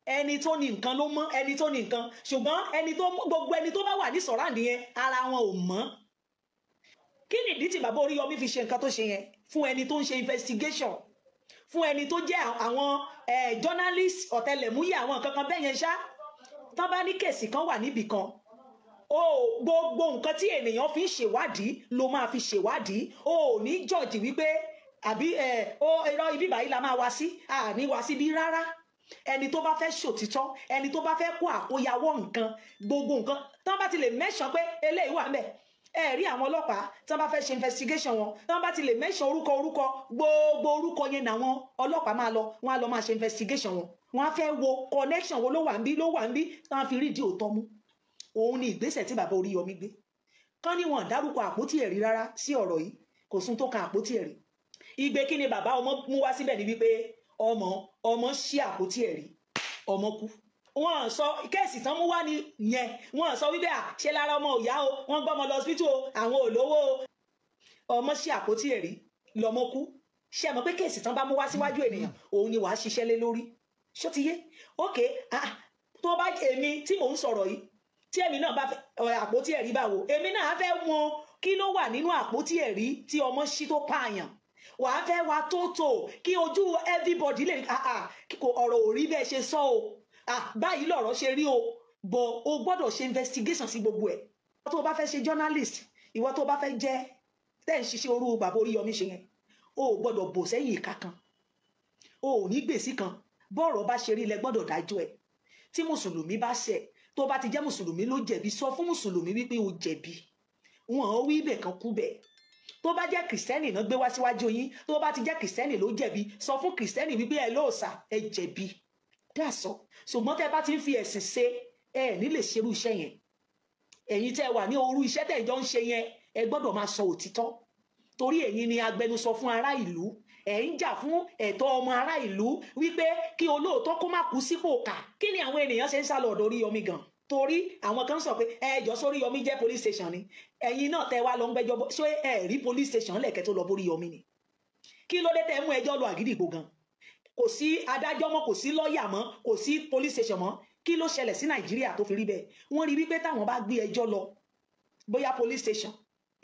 ẹni tó ní nǹkan ló mọ̀, ẹni tó ní nǹkan. Ṣùgbọ́n ẹni tó gbogbo ẹni tó bá wà ní sọ̀ráǹdì yẹn, ara wọn ò mọ́. Kí nìdí tí bàbá Oríyọmí fi ṣe nǹkan tó ṣe yẹn? Fún ẹni tó ń ṣe investigation, fún ẹni tó jẹ́ àwọn journalist ọ̀tẹlẹ̀múyẹ́, àwọn nǹkan kan bẹ́ẹ̀ yẹn ṣá. Tán bá ní kèsì kan wà níbì kan, o gbogbo nǹkan tí ènìyàn fi ń ṣèwádìí ló máa fi ṣèwádìí. O ò ní jọ̀jì wípé àbí ó irọ́ ibi báyìí la máa wá sí, àní wá síbí rárá. Ẹni tó bá fẹ́ ṣòtítọ́, ẹni tó bá fẹ́ kó àkóyawọ́ nǹkan, gbogbo nǹkan tí wọ́n bá ti lè mẹ́sàn pé eléyìí wà ńbẹ̀. Ẹ rí àwọn ọlọ́pàá tí wọ́n bá fẹ́ ṣe investigation wọn, tí wọ́n bá ti lè mẹ́sàn orúkọ orúkọ, gbogbo orúkọ yẹn làwọn ọlọ́pàá máa lọ, wọ́n á lọ máa ṣe investigation wọn. Wọ́n á fẹ́ wo connection wo ló wà ń bí, ló wà ń bí, tí wọ́n á fi rí ìdí òótọ́ mú. Òun ni ìgbésẹ̀ tí bàbá Oríyọmí gbé. Kán ní wọn dárúkọ àpótí ẹ̀rí rárá sí ọ̀rọ̀ yìí, kò sún tó kan àpótí ẹ̀rí. Igbe kí ni bàbá ọmọ mú wá síbẹ̀ ni wípé ọmọ ṣí àpótí ẹ̀rí, ọmọ kú. Wọ́n sọ case tán mú wá ní yẹn, wọ́n sọ wípé à ṣe lára ọmọ ò yá o, wọ́n gbọ́mọ lọ hospital o, àwọn ò lówó o. Ọmọ ṣí àpótí ẹ̀rí, lọmọ kú. Ṣé mọ̀ pé case tán bá mú wá síwájú ènìyàn, òun ni wàá ṣiṣẹ́ lé lórí. Ṣó ti yé? Ok, ah, tó bá èmi tí mò ń sọ̀rọ̀ yìí, tí èmi náà bá fẹ́ àpótí ẹ̀rí báwo, èmi náà fẹ́ mọ̀ kí ló wà nínú àpótí ẹ̀rí tí ọmọ ṣí tó pààyàn. Wàá fẹ́ wa tó tò kí ojú everybody lè kò ọ̀rọ̀ ò rí bẹ́ẹ̀ ṣe sọ o, báyìí lọ̀rọ̀ ṣe rí o, bọ̀ o gbọ́dọ̀ ṣe investigation sí gbogbo ẹ̀. Ìwọ tó o bá fẹ́ ṣe journalist, ìwọ tó o bá fẹ́ jẹ́ tẹ́ ń ṣiṣẹ́ orú bàbá Oríyọmí ṣe yẹn, o ò gbọ́dọ̀ bò sẹ́yìn ìka kan, o ò ní gbèsè kan. Bọ́ọ̀rọ̀ bá ṣe rí lẹ gbọ́dọ̀ dájọ́ ẹ̀. Tí mùsùlùmí bá ṣẹ̀, tó bá ti jẹ́ mùsùlùmí ló jẹ̀bi, sọ fún mùsùlùmí wípé o jẹ̀bi, wọn ò wí ibẹ̀ kan kú bẹ̀. Tó bá jẹ́ kìrìsìtẹ́nì náà gbé wá síwájú yín, tó bá ti jẹ́ kìrìsìtẹ́nì ló jẹ̀bi, sọ fún kìrìsìtẹ́nì wípé ẹ lóòsà, ẹ jẹ̀bi dáàsọ. Ṣùgbọ́n tẹ́ bá ti ń fi ẹ̀sìn ṣe, ẹ ní lè ṣerú iṣẹ́ yẹn. Ẹ̀yin tẹ́ wà ní orú iṣẹ́ tẹ́ ìjọ ń ṣe yẹn, ẹ gbọ́dọ̀ máa sọ òtítọ́, torí ẹ̀yin ni agbẹnusọ fún ará ìlú. Ẹ̀ ń jà fún ẹ̀tọ́ ọmọ ará ìlú wípé kí olóòótọ́ kó má kú sípò kà. Kí ni àwọn ènìyàn ṣe ń sálọ ọ̀dọ̀ Oríyọmí gan? Torí àwọn kan sọ pé ẹjọ́ sóríyọmí jẹ́ police station ni. Ẹ̀yin náà tẹ́ wá lọ ń gbẹ́jọ́, ṣé ẹ rí police station lẹ̀kẹ́ tó lọ bóríyọmí ni? Kí ló dé tẹ́ mú ẹjọ́ lọ Àgídìgbò gan? Kò sí adájọ́ mọ́, kò sí lọ́ọ̀yà mọ́, kò sí police station mọ́. Kí ló ṣẹlẹ̀ sí Nàìjíríà tó fi rí bẹ́ẹ̀? Wọ́n rí wípé táwọn bá gbé ẹjọ́ lọ bóyá police station,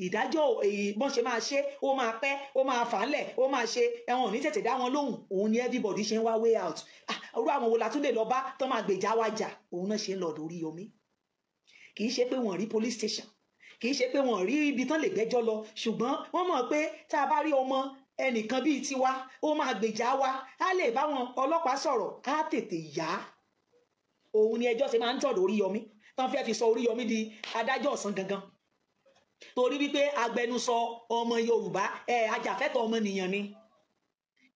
ìdájọ́ èyí bọ́n ṣe máa ṣe, ó máa pẹ́, ó máa fà á lẹ̀, ó máa ṣe ẹ̀wọ̀n ò ní tètè dá wọn lóhùn. Òun ni everybody ṣe ń wá way out. Irú àwọn wo la tún lè lọ bá tán máa gbèjà wa jà? Òun náà ṣe ń lọ ọ̀dọ̀ Oríyọmí. Kì í ṣe pé wọ́n rí police station, kì í ṣe pé wọ́n rí ibi tán lè gbẹ́jọ́ lọ, ṣùgbọ́n wọ́n mọ̀ pé tá a bá rí ọmọ ẹnìkan bíi tiwa, ó máa gbèjà wa, á lè bá wọn ọlọ́pàá sọ̀rọ̀, á tètè yá. Òun ni ẹjọ́ ṣe máa ń tọ̀dọ̀ Oríyọmí, tán fẹ́ fi sọ Oríyọmí di adájọ́ ọ̀sán gangan, torí wípé agbẹnusọ ọmọ Yorùbá, ẹ ajàfẹ́tọ̀ ọmọnìyàn ni.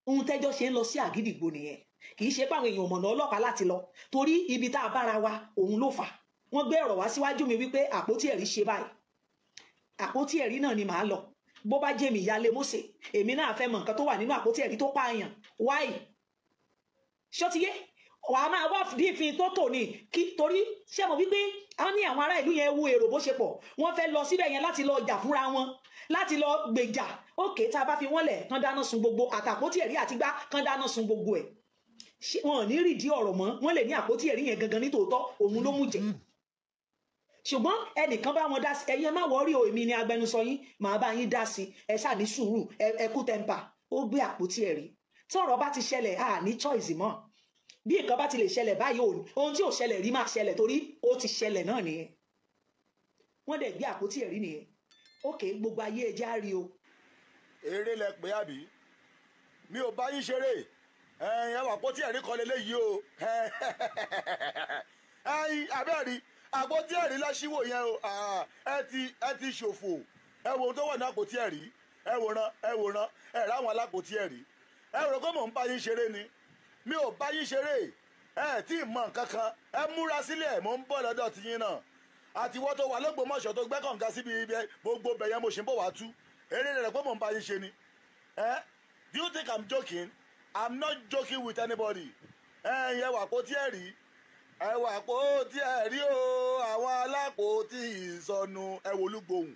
Ohun tẹ́jọ́ ṣe ń lọ sí Àgídìgbò nìyẹn. Kì í ṣe pé àwọn èèyàn mọ̀nà ọlọ́pàá láti lọ, torí ibi tá a bára wa òun ló fà. Wọ́n gbé ọ̀rọ̀ wá síwájú mi wípé àpótí ẹ̀rí ṣe báyìí, àpótí ẹ̀rí náà ni màá lọ. Bó bá jẹ́ mi ìyáálé Mósè, èmi náà fẹ́ mọ̀ nǹkan tó wà nínú àpótí ẹ̀rí tó pààyàn. Wáì ṣọ́tiyé wàá máa wá dífin tó tò ní kí, torí ṣé mo wípé a ní àwọn ará ìlú yẹn wo èrò bó ṣe pọ̀, wọ́n fẹ́ lọ síbẹ̀ yẹn láti lọ jà fúnra wọn, láti lọ gbèjà. Òkè tá a bá fi wọ́n lẹ̀ kán dáná sun gbogbo àtàpótí ẹ̀rí àti gbá, kán dáná sun gbogbo ẹ̀, wọn ò ní rídìí ọ̀rọ̀ mọ́. Wọ́n lè ní àpótí ẹ̀rí yẹn gangan ní tòótọ́ òun ló mú jẹ, ṣùgbọ́n ẹnìkan bá wọn dá sí. Ẹ̀yin ẹ má wọrí o, èmi ni agbẹnusọ yín, màá bá yín dá sí. Ẹ ṣáà ní sùúrù, ẹ kú tẹ́ḿpà. Ó gbé àpótí ẹ̀rí. Tọ́rọ̀ bá ti ṣẹlẹ̀, a ní choice mọ́. Bí nǹkan bá ti lè ṣẹlẹ̀ báyìí, ohun tí ò ṣẹlẹ̀ rí máa ṣẹlẹ̀, torí ó ti ṣẹlẹ̀ náà nìyẹn. Wọ́n dẹ̀ gbé àpótí ẹ̀rí nìyẹn. Ókè gbogbo ayé ẹjẹ́ á rí o. Eré lẹ pé àbí? Mi ò bá yín ṣeré. Ẹ wà àpótí ẹ̀rí kan lélẹ́yìí o. Ẹ̀yin abẹ́rẹ́ àpótí ẹ̀rí láṣíwò yẹn o. Ẹ ti ṣòfò. Ẹ wo ohun tó wà ní àpótí ẹ̀rí. Ẹ wòran, ẹ wòran, ẹ ráwọn alápótí ẹ̀rí. Ẹ rò pé mò ń bá yín ṣeré ni? Mi ò bá yín ṣeré. Ẹ tí ì mọ nǹkan kan, ẹ múra sílẹ̀, mò ń bọ̀ lọ́dọ̀ tiyín náà. Àti wọ́n tó wà lọ́gbọ̀mọ̀ṣọ́ tó gbẹ́ kànga síbi ibi gbogbo bẹ̀yẹn, mo ṣì ń bọ̀ wá tú eré rẹ̀ pé mò ń bá yín ṣe ni. Ẹ do you think I'm joking? I'm not joking with anybody. Ẹ yẹ wà àpótí ẹ̀rí, ẹ wà àpótí ẹ̀rí o, àwọn alápótí ìsọnù. Ẹ wo Olúgbòhùn,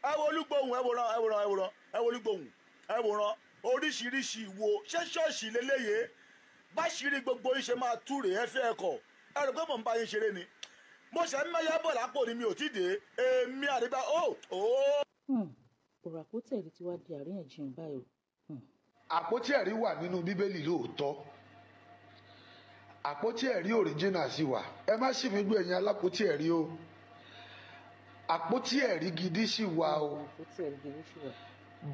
ẹ wo Olúgbòhùn, ẹ wòran, ẹ wòran, ẹ wòran, ẹ wo Olúgbòhùn, ẹ wòran oríṣiríṣi ìwo. Ṣé ṣọ́ọ̀ṣì lélẹ́yẹ báṣìírí gbogbo yín ṣe máa tú rèé? Ẹ fẹ́ ẹ̀kọ́, ẹ rò pé mò ń bá yín ṣeré ni? Mo ṣe ń mẹ́yà bọ̀ lápò ni, mi ò tí ì dé. Èmi àdìgbà ó ó. Ọ̀rọ̀ àpótí ẹ̀rí ti wá di àríyànjiyàn báyìí o. Àpótí ẹ̀rí wà nínú Bíbélì lóòótọ́, àpótí ẹ̀rí òrìjínà sì wà. Ẹ má sì fi gbé ẹ̀yin alápótí ẹ̀rí o, àpótí ẹ̀rí gidi sì wà o. Àpótí ẹ̀rí gidi sì wà.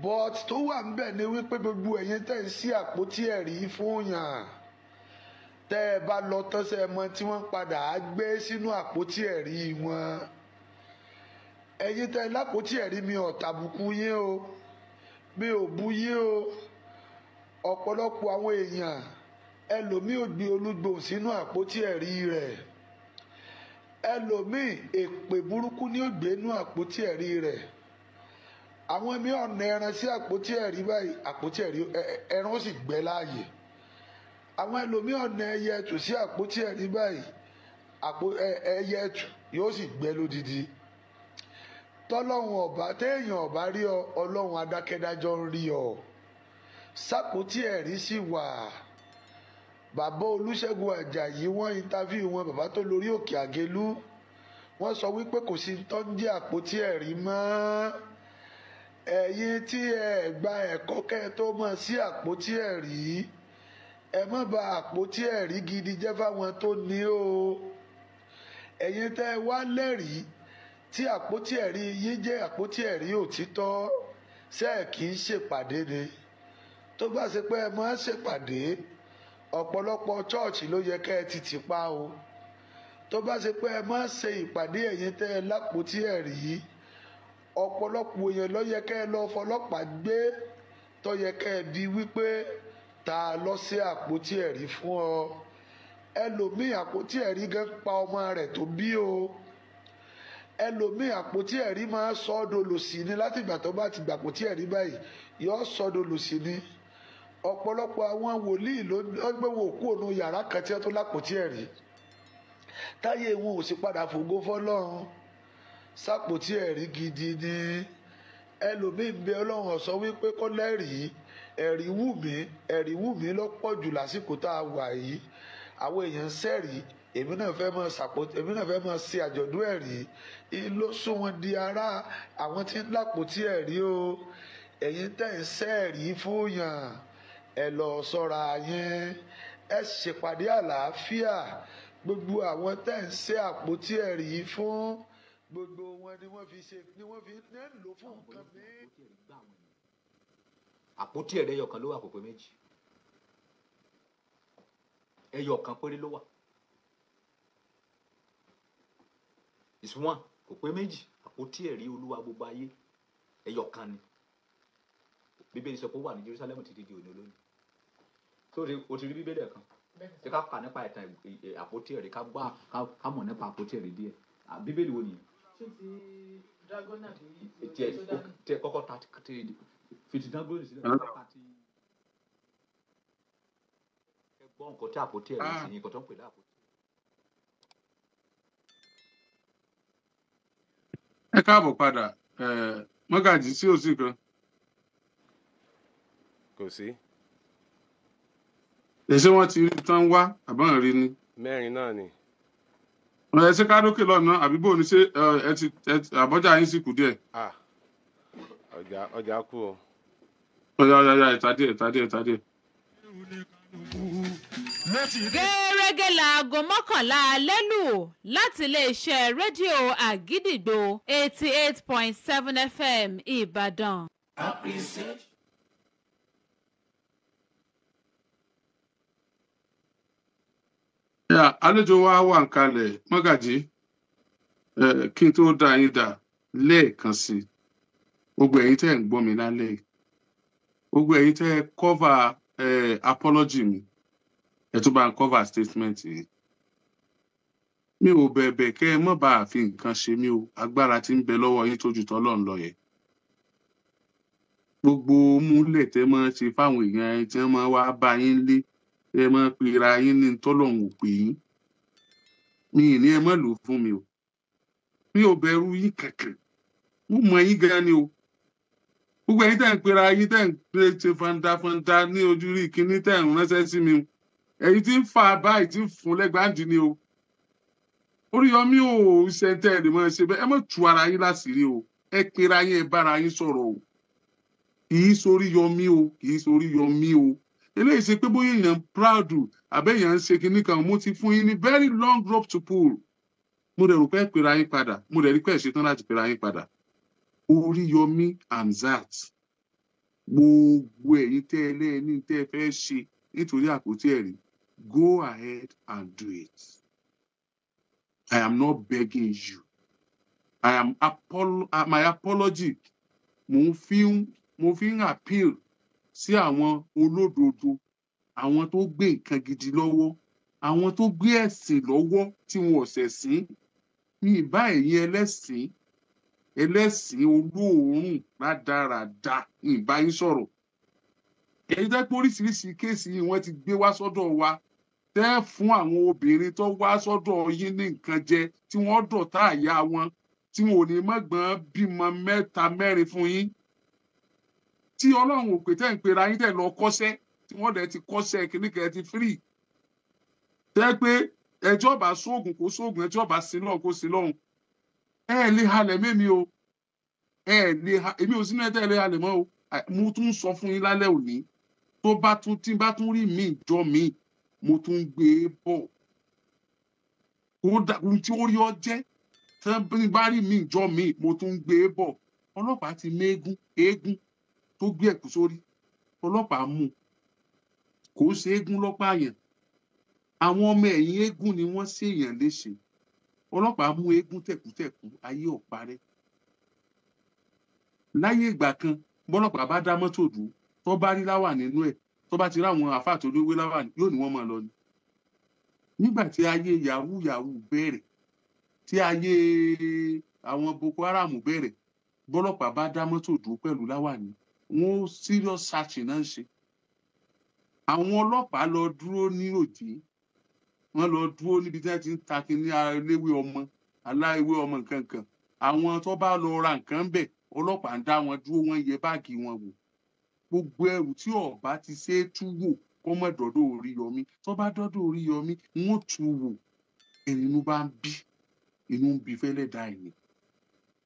But tó wà ń bẹ̀ ni wípé gbogbo ẹ̀yin tẹ̀ ń sí àpótí ẹ̀rí fún yàn, Tẹ́ ẹ bá lọ tán, ṣé ẹ mọ tí wọ́n padà á gbé sínú àpótí ẹ̀rí wọn? Ẹ̀yin tẹ́ ẹ lápótí ẹ̀rí, mi ò tàbùkù yín o, mi ò bú yín o. Ọ̀pọ̀lọpọ̀ àwọn èèyàn, ẹlòmíì ò gbé olúgbòhùn sínú àpótí ẹ̀rí rẹ̀, ẹlòmíì èpè burúkú ní ó gbé nú àpótí ẹ̀rí rẹ̀. Àwọn míì ọ̀nà ẹran sí àpótí ẹ̀rí báyìí, àpótí ẹ̀rí ẹran ó sì gbẹ láàyè. Àwọn ẹlòmíì ọ̀nà ẹyẹ ẹtù sí àpótí ẹ̀rí báyìí, àpò ẹyẹ ẹtù yóò sì gbẹ lódidi. Tọ́lọ́run ọba, téèyàn ọba rí ọ, Ọlọ́run adákẹ́dájọ́ ń rí ọ. Sápótí ẹ̀rí sì wà. Bàbá Olúṣẹ́gun Àjàyí, wọ́n interview wọn, bàbá tó lórí òkè Àgélú, wọ́n sọ wípé kò sí tó ń jẹ́ àpótí ẹ̀rí mọ́. Ẹ̀yin tí ẹ gba ẹ̀kọ́ kẹ́ ẹ tó mọ̀ sí àpótí ẹ̀rí, ẹ má bà àpótí ẹ̀rí gidi jẹ́ fáwọn tó ní o. Ẹ̀yin tẹ́ ẹ wá lẹ́rìí tí àpótí ẹ̀rí yín jẹ́ àpótí ẹ̀rí òtítọ́, ṣé ẹ̀ kì í ṣèpàdé ni? Tó bá ṣe pé ẹ máa ń ṣèpàdé, ọ̀pọ̀lọpọ̀ chọ́ọ̀chì ló yẹ kẹ́ ẹ ti tì pa o. Tó bá ṣe pé ẹ máa ń ṣe ìpàdé, ẹ̀yin tẹ́ ẹ lápótí ẹ̀rí, ọ̀pọ̀lọpọ̀ èèyàn ló yẹ kẹ́ ẹ lọ fọlọ́pàá gbé, tó yẹ kẹ́ ẹ bi wípé ta lọ sí àpótí ẹ̀rí fún ọ. Ẹlòmíì, àpótí ẹ̀rí gan pa ọmọ rẹ̀ tó bí o. Ẹlòmíì, àpótí ẹ̀rí máa sọ ọ́ dolòṣì ni. Látìgbà tó bá ti gbàpótí ẹ̀rí báyìí, yóò sọ ọ́ dolòṣì ni. Ọ̀pọ̀lọpọ̀ àwọn wòlíì ló ń gbé wọn òkú òun yàrá kan tí wọ́n tó lápótí ẹ̀rí, táyé wọn ò sì padà fògo fọlọ́run. Sápótí ẹ̀rí gidi ni. Ẹlòmíì ń bẹ Ọlọ́run ọ̀sọ́ wípé kó lẹ́rìí. Ẹ̀rí wù mí, ẹ̀rí wù mí lọ́pọ̀ jù lásìkò tá a wà yìí. Àwọn èèyàn ń sẹ́rí, èmi náà fẹ́ máa ṣàpò, èmi náà fẹ́ máa ṣe àjọ̀dún ẹ̀rí. Ló sún wọn di ará àwọn tí ń lápótí ẹ̀rí o. Ẹ̀yin tẹ́ ń sẹ́ẹ̀rí fún yàn, ẹ lọ sọ́ra yín, ẹ ṣèpàdé àlàáfíà. Gbogbo àwọn tẹ́ ń ṣe àpótí ẹ̀rí fún, gbogbo wọn ni wọ́n fi ṣe, ni wọ́n fi ń lò fún nǹkan míì. Àpótí ẹ̀rí ẹyọ kan ló wà, kò pé méjì. Ẹyọ kan péré ló wà, is one, kò pé méjì. Àpótí ẹ̀rí Olúwa gbogbo ayé, ẹyọ kan ni. Bíbélì sọ pé ó wà ní Jerusalem títí di òní olónìí. Tó o ti rí Bíbélì ẹ̀ kan ṣe, ká kà nípa ìtàn àpótí ẹ̀rí, ká gbọ́, ká mọ̀ nípa àpótí ẹ̀rí díẹ̀. Bíbélì wo nìyẹn? Ṣé ti dragon àbí ti tiẹ̀ Sódánì? Tiẹ̀ kọ́kọ́ ta ti fi ti dángóni sílẹ̀, kọ́kọ́ ta ti ẹ gbọ́ nǹkan tí àpótí ẹ̀rí sí, nǹkan tó ń pè ní àpótí. Ẹ káàbọ̀ padà. Mọ́gàjì, sí òsì kan? Kò sí. Ṣé wọ́n ti rí tán wá àbọ̀n rí ni? Mẹ́rin náà ni. Ẹ ṣe ká dókè lọ́nà àbí bò ní? Ṣé ẹ ti àbọ́jà yín sì kù díẹ̀? Ah, ọjà, ọjà kú o. Ọ̀yà, ọ̀yà, ọ̀yà, ìta díẹ̀, ìta díẹ̀, ìta díẹ̀. Gẹ́rẹ́gẹ́ láago 11 alẹ́ lù láti iléeṣẹ́ rédíò Àgídìgbò 88.7 FM, Ìbàdàn. Yà, àlejò wa wà ń kalẹ̀. Mọ́gàjì, kí n tó dá yín dà lẹ́ẹ̀kan sí i, gbogbo ẹ̀yin tẹ́ ẹ̀ ń gbọ́ mi lálẹ́ yìí, gbogbo ẹ̀yin tẹ́ ẹ cover apology mi, ẹ tún bá ń cover statement yìí. Mi ò bẹ̀bẹ̀ kẹ́ ẹ mọ́ bá a fi nǹkan ṣe mí o. Agbára tí ń bẹ lọ́wọ́ yín tó ju tọ́lọ́run lọ yẹn, gbogbo múlẹ̀ tẹ́ máa ń ṣe fáwọn èèyàn ẹ tí wọ́n máa wá bá yín lé, ẹ máa pera yín ní tọ́lọ́run ò pè yín. Mi ì ní ẹ má lò ó fún mi o. Mi ò bẹ̀rù yín kankan, mo mọ yín gan ni o. Gbogbo ẹ̀yin tẹ́ ń pera yín, tẹ́ ń pè ṣe fandafanda ní ojú rí kíní tẹ́ ń ránṣẹ́ sí mi o, ẹ̀yin tí ń fa báyìí tí ń fún lẹ́gbàájì ni o. Oríyọmí ò ṣe tẹ́ ẹ lè máa ṣe bẹ́ẹ̀. Ẹ má tú ara yín láṣìírí o. Ẹ pera yín, ẹ bára yín sọ̀rọ̀ o. Kì í sorí yọmí o, kì í sorí yọmí o. Eléyìí ṣe pé bóyá èèyàn proud àbẹ́yàn ń ṣe kinní kan. Mo ti fún yín ní very long rope to pull. Mo dẹ̀ rò pé ẹ pera yín padà, mo dẹ̀ rí pé ẹ ṣetán láti pera yín padà. Oríyọmí Hamzat, gbogbo ẹ̀yin tẹ́ ẹ lẹ́ẹ̀ni tẹ́ ẹ fẹ́ ṣe nítorí àpótí ẹ̀rí, Go ahead and do it. I am not begging you. I am my apology. Mo fi ń appeal sí àwọn olódodo, àwọn tó gbé nǹkan gidi lọ́wọ́, àwọn tó gbé ẹ̀sìn lọ́wọ́ tí wọn ò ṣẹ̀sìn. Mi ì bá ẹ̀yin ẹlẹ́sìn ẹlẹ́sìn olóòórùn rádaràda, mi ì bá yín sọ̀rọ̀. Èyí jẹ́ pé oríṣiríṣi case yìí wọ́n ti gbé wá sọ́dọ̀ wa, tẹ́ fún àwọn obìnrin tó wá sọ́dọ̀ yín ní nǹkan jẹ, tí wọ́n dọ̀tá àyà wọn, tí wọn ò ní mọ̀gbọ́n bímọ mẹ́ta mẹ́rin fún yín, tí Ọlọ́run ò pè, tẹ́ ń pera yín, tẹ́ lọ kọ́ṣẹ́, tí wọ́n dẹ̀ ti kọ́ṣẹ́ kìnnìkan ti free, tẹ́ pé ẹjọ́ bá sóògùn kó sóògùn, ẹjọ́ bá sin lọ́hùn kó sin lọ́hùn. Ẹ lè halẹ̀ mẹ́mi o, ẹ lè ha èmi ò sínú ẹ tẹ́ ẹ lè halẹ̀ mọ́ o. Mo tún sọ fún yín lálẹ́ òní, tó bá tún tí bá tún rí mi ìjọ mi, mo tún gbé e bọ̀ kódà ohun tí ó rí ọ jẹ́. Tí bá rí mi ìjọ mi, mo tún gbé e bọ̀. Ọlọ́pàá ti mẹ́gún eégún tó gbé ẹ̀kú sórí, ọlọ́pàá mú un. Kò ń ṣe eégún lọ́pàá yẹn, àwọn ọmọ ẹ̀yìn eégún ni wọ́n ṣèyàn léṣe. Ọlọ́pàá mú eégún tẹ̀kútẹ̀kú, ayé ọ̀parẹ́. Láyé ìgbà kan, bọ́lọ́pàá bá dá mọ́tò dúró, tó bá rí láwà nínú ẹ̀, tó bá ti ráwọn àáfàá tó léwé láwà, yóò ní wọ́n máa lọ ni. Nígbà tí ayé yahoo yahoo bẹ̀rẹ̀, tí ayé àwọn Boko Haram bẹ̀rẹ̀, bọ́lọ́pàá bá dá mọ́tò dúró pẹ̀lú láwàní, wọ́n serious searching náà ń ṣe. Àwọn ọlọ́pàá lọ dúró ní òjì, wọ́n lọ dúró níbi tí wọ́n ti ń ta kinní aléwé ọmọ aláìwé ọmọ nǹkan kan. Àwọn tó bá lọ ra nǹkan bẹ̀, ọlọ́pàá ń dá wọn dúró, wọ́n yẹ báàgì wọn wò. Gbogbo ẹrù tí ọba ti ṣe é tú wò, kó mọ̀ dọ́dọ̀ Oríyọmí. Tó bá dọ́dọ̀ Oríyọmí, wọ́n tú wò. Ẹni inú bá ń bí, inú ń bí fẹ́lẹ́ da ẹ̀yìn.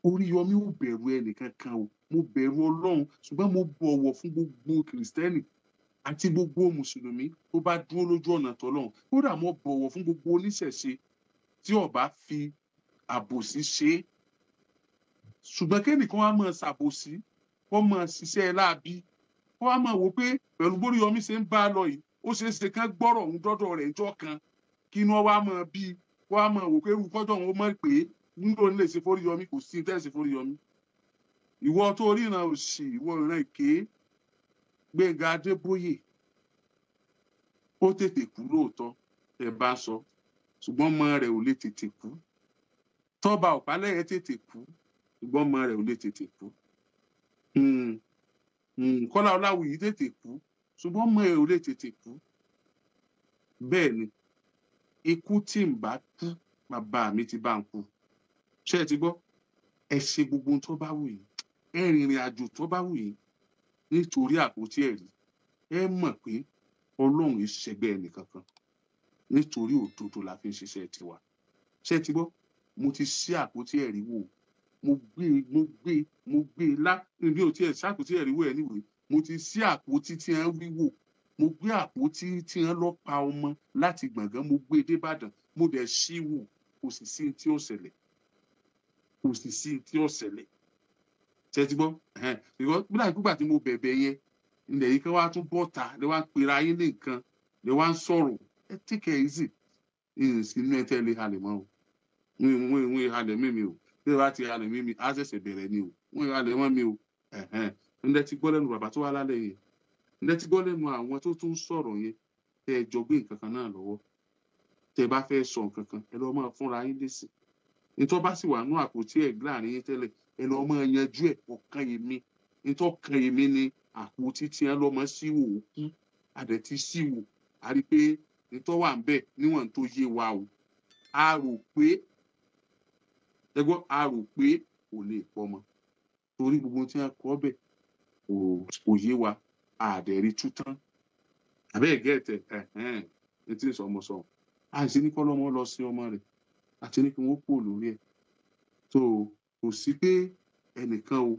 Oríyọmí ò bẹ̀rù ẹnìkankan o. Mo bẹ̀rù Ọlọ́run, ṣùgbọ́n mo bọ̀wọ̀ fún gbogbo Kìrìsìtẹ́nì àti gbogbo Mùsùlùmí tó bá dúró lójú ọ̀nà tọ́lọ́run. Kódà mo bọ̀wọ̀ fún gbogbo oníṣẹ̀ṣe tí ó bá fi àbòsí ṣe é. Ṣùgbọ́n kẹ́nìkan wá máa ṣàbòsí, kó máa ṣiṣẹ́ láabi, kó wá máa wò pé pẹ̀lú bóríyọmí ṣe ń bá a lọ yìí, ó ṣeé ṣe kán gbọ́rọ̀ òun dọ́dọ̀ rẹ̀ ńjọ́ kan, kí inú wá máa bí, kó wá máa wò pé irú kọ́jọ́ òun ó mọ̀ pé nílò ní lè ṣe fóríyọmí. Kò sí tẹ́sí fóríyọmí. Ìwọ tó ríran òṣì, ìwọ ìran èké, Gbẹ̀ngà Adébóyè, ó tètè kú lóòótọ́ ẹ bá sọ, ṣùgbọ́n ọmọ rẹ̀ ò lè tètè kú. Tọ́ba Ọ̀pálẹ̀yẹ tètè kú, ṣùgbọ́n ọmọ rẹ̀ ò lè tètè kú. Kọ́lá Ọláwuyì tètè kú, ṣùgbọ́n ọmọ rẹ̀ ò lè tètè kú. Bẹ́ẹ̀ ni, ikú tí ń bá kú, bàbá mi ti bá ń kú. Ṣé ẹ ti gbọ́? Ẹ ṣe gbogbo ohun tó bá wù yín, ẹ rìnrìn àjò tó bá wù yín nítorí àpótí ẹ̀rí. Ẹ mọ̀ pé Ọlọ́run yìí ṣẹgbẹ́ ẹnìkankan, nítorí òdodo la fi ń ṣiṣẹ́ tiwa. Ṣé ẹ ti gbọ́? Mo ti ṣí àpótí ẹ̀rí wò. Mo gbé, mo gbé, mo gbé lá níbi ò tiẹ̀ ṣí àpótí ẹ̀rí wò ẹ̀ níwèé. Mo ti ṣí àpótí tí wọ́n wí wò. Mo gbé àpótí tí wọ́n lọ pa ọmọ láti Gbọ̀ngàn, mo gbé dé Ìbàdàn, mo dẹ̀ ṣí wò. Kò sì sí tí ó ṣẹlẹ̀, kò sì sí tí ó ṣẹlẹ̀. Ṣé ti gbọ́? Bí láì kúgbà tí mo bẹ̀bẹ̀ yẹn ilẹ̀ yìí kan wá tún bọ́ta lè wá ń pera yín ní nǹkan, lè wá ń sọ̀rọ̀. Ẹ take it easy. Ìyìn sí inú ẹ tẹ́ lè halẹ̀ mọ́ o. Wọ́n halẹ̀ mímí o. Bí wọ́n bá ti halẹ̀ mímí, á ṣẹ̀ṣẹ̀ bẹ̀rẹ̀ ni o. Wọ́n halẹ̀ mọ́ mi o. Ǹdẹ́ ti gbọ́ lẹ́nu bàbá tó wá lálẹ́ yẹn, ǹdẹ́ ti gbọ́ lẹ́nu àwọn tó tún sọ̀rọ̀ yẹn, tẹ́ ẹ jọ gbé nǹkan kan náà lọ́wọ́. Tẹ́ ẹ bá fẹ́ sọ nǹkan kan, ẹ lọ́ máa fúnra yín lésì. Nítorí bá sì wà nú àpótí ẹ̀ láàrin yín tẹ́lẹ̀, ẹ lọ́ máa yanjú ẹ̀. Ọ̀kan èmi, nítorí kan èmi ni àpótí tí ẹ lọ́ máa sí wò ó kú. Àdẹ̀ ti sí wò, a rí i pé nítorí wà ń bẹ̀ níwọ̀n tó yé wa o. A rò pé ẹ gbọ́, a rò pé kò lè pọ̀ mọ́, torí gbogbo tí wọ́n kọ́ bẹ̀ kò yé wa, àdẹ̀rí tú tán. Àbẹ́ gẹ̀ẹ́tẹ̀ ẹ̀hẹ́n ní tí ń sọ ọmọ sọ, àìsí ní kọ́lọ́mọ lọ sí ọmọ rẹ̀, àti ní kí wọ́n kúrò lórí ẹ̀. Tó kò sí pé ẹnìkan o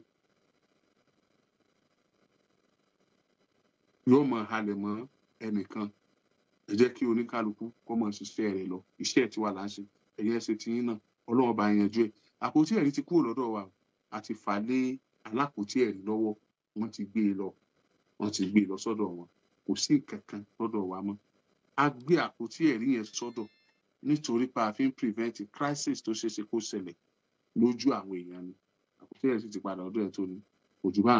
yóò máa halẹ̀ mọ́ ẹnìkan. Ẹ jẹ́ kí oníkálukú kó máa ṣiṣẹ́ rẹ̀ lọ. Iṣẹ́ tiwa là ń ṣe, ẹ̀yin ẹ ṣe tiyín náà, Ọlọ́run bá yanjú ẹ̀. Àpótí ẹ̀rí ti kúrò lọ́dọ̀ wa, àti fà lé alápòtí ẹ̀rí lọ́wọ́. Wọ́n ti gbé e lọ, wọ́n ti gbé e lọ sọ́dọ̀ wọn. Kò sí nǹkan kan lọ́dọ̀ wa mọ́. A gbé àpótí ẹ̀rí yẹn sọ́dọ̀ nítorí pé a fi ń prevent crisis tó ṣeé ṣe kó ṣẹlẹ̀ lójú àwọn èèyàn ni. Àpótí ẹ̀rí sì ti padà ọdún ẹ̀ tó ní kò jù bá.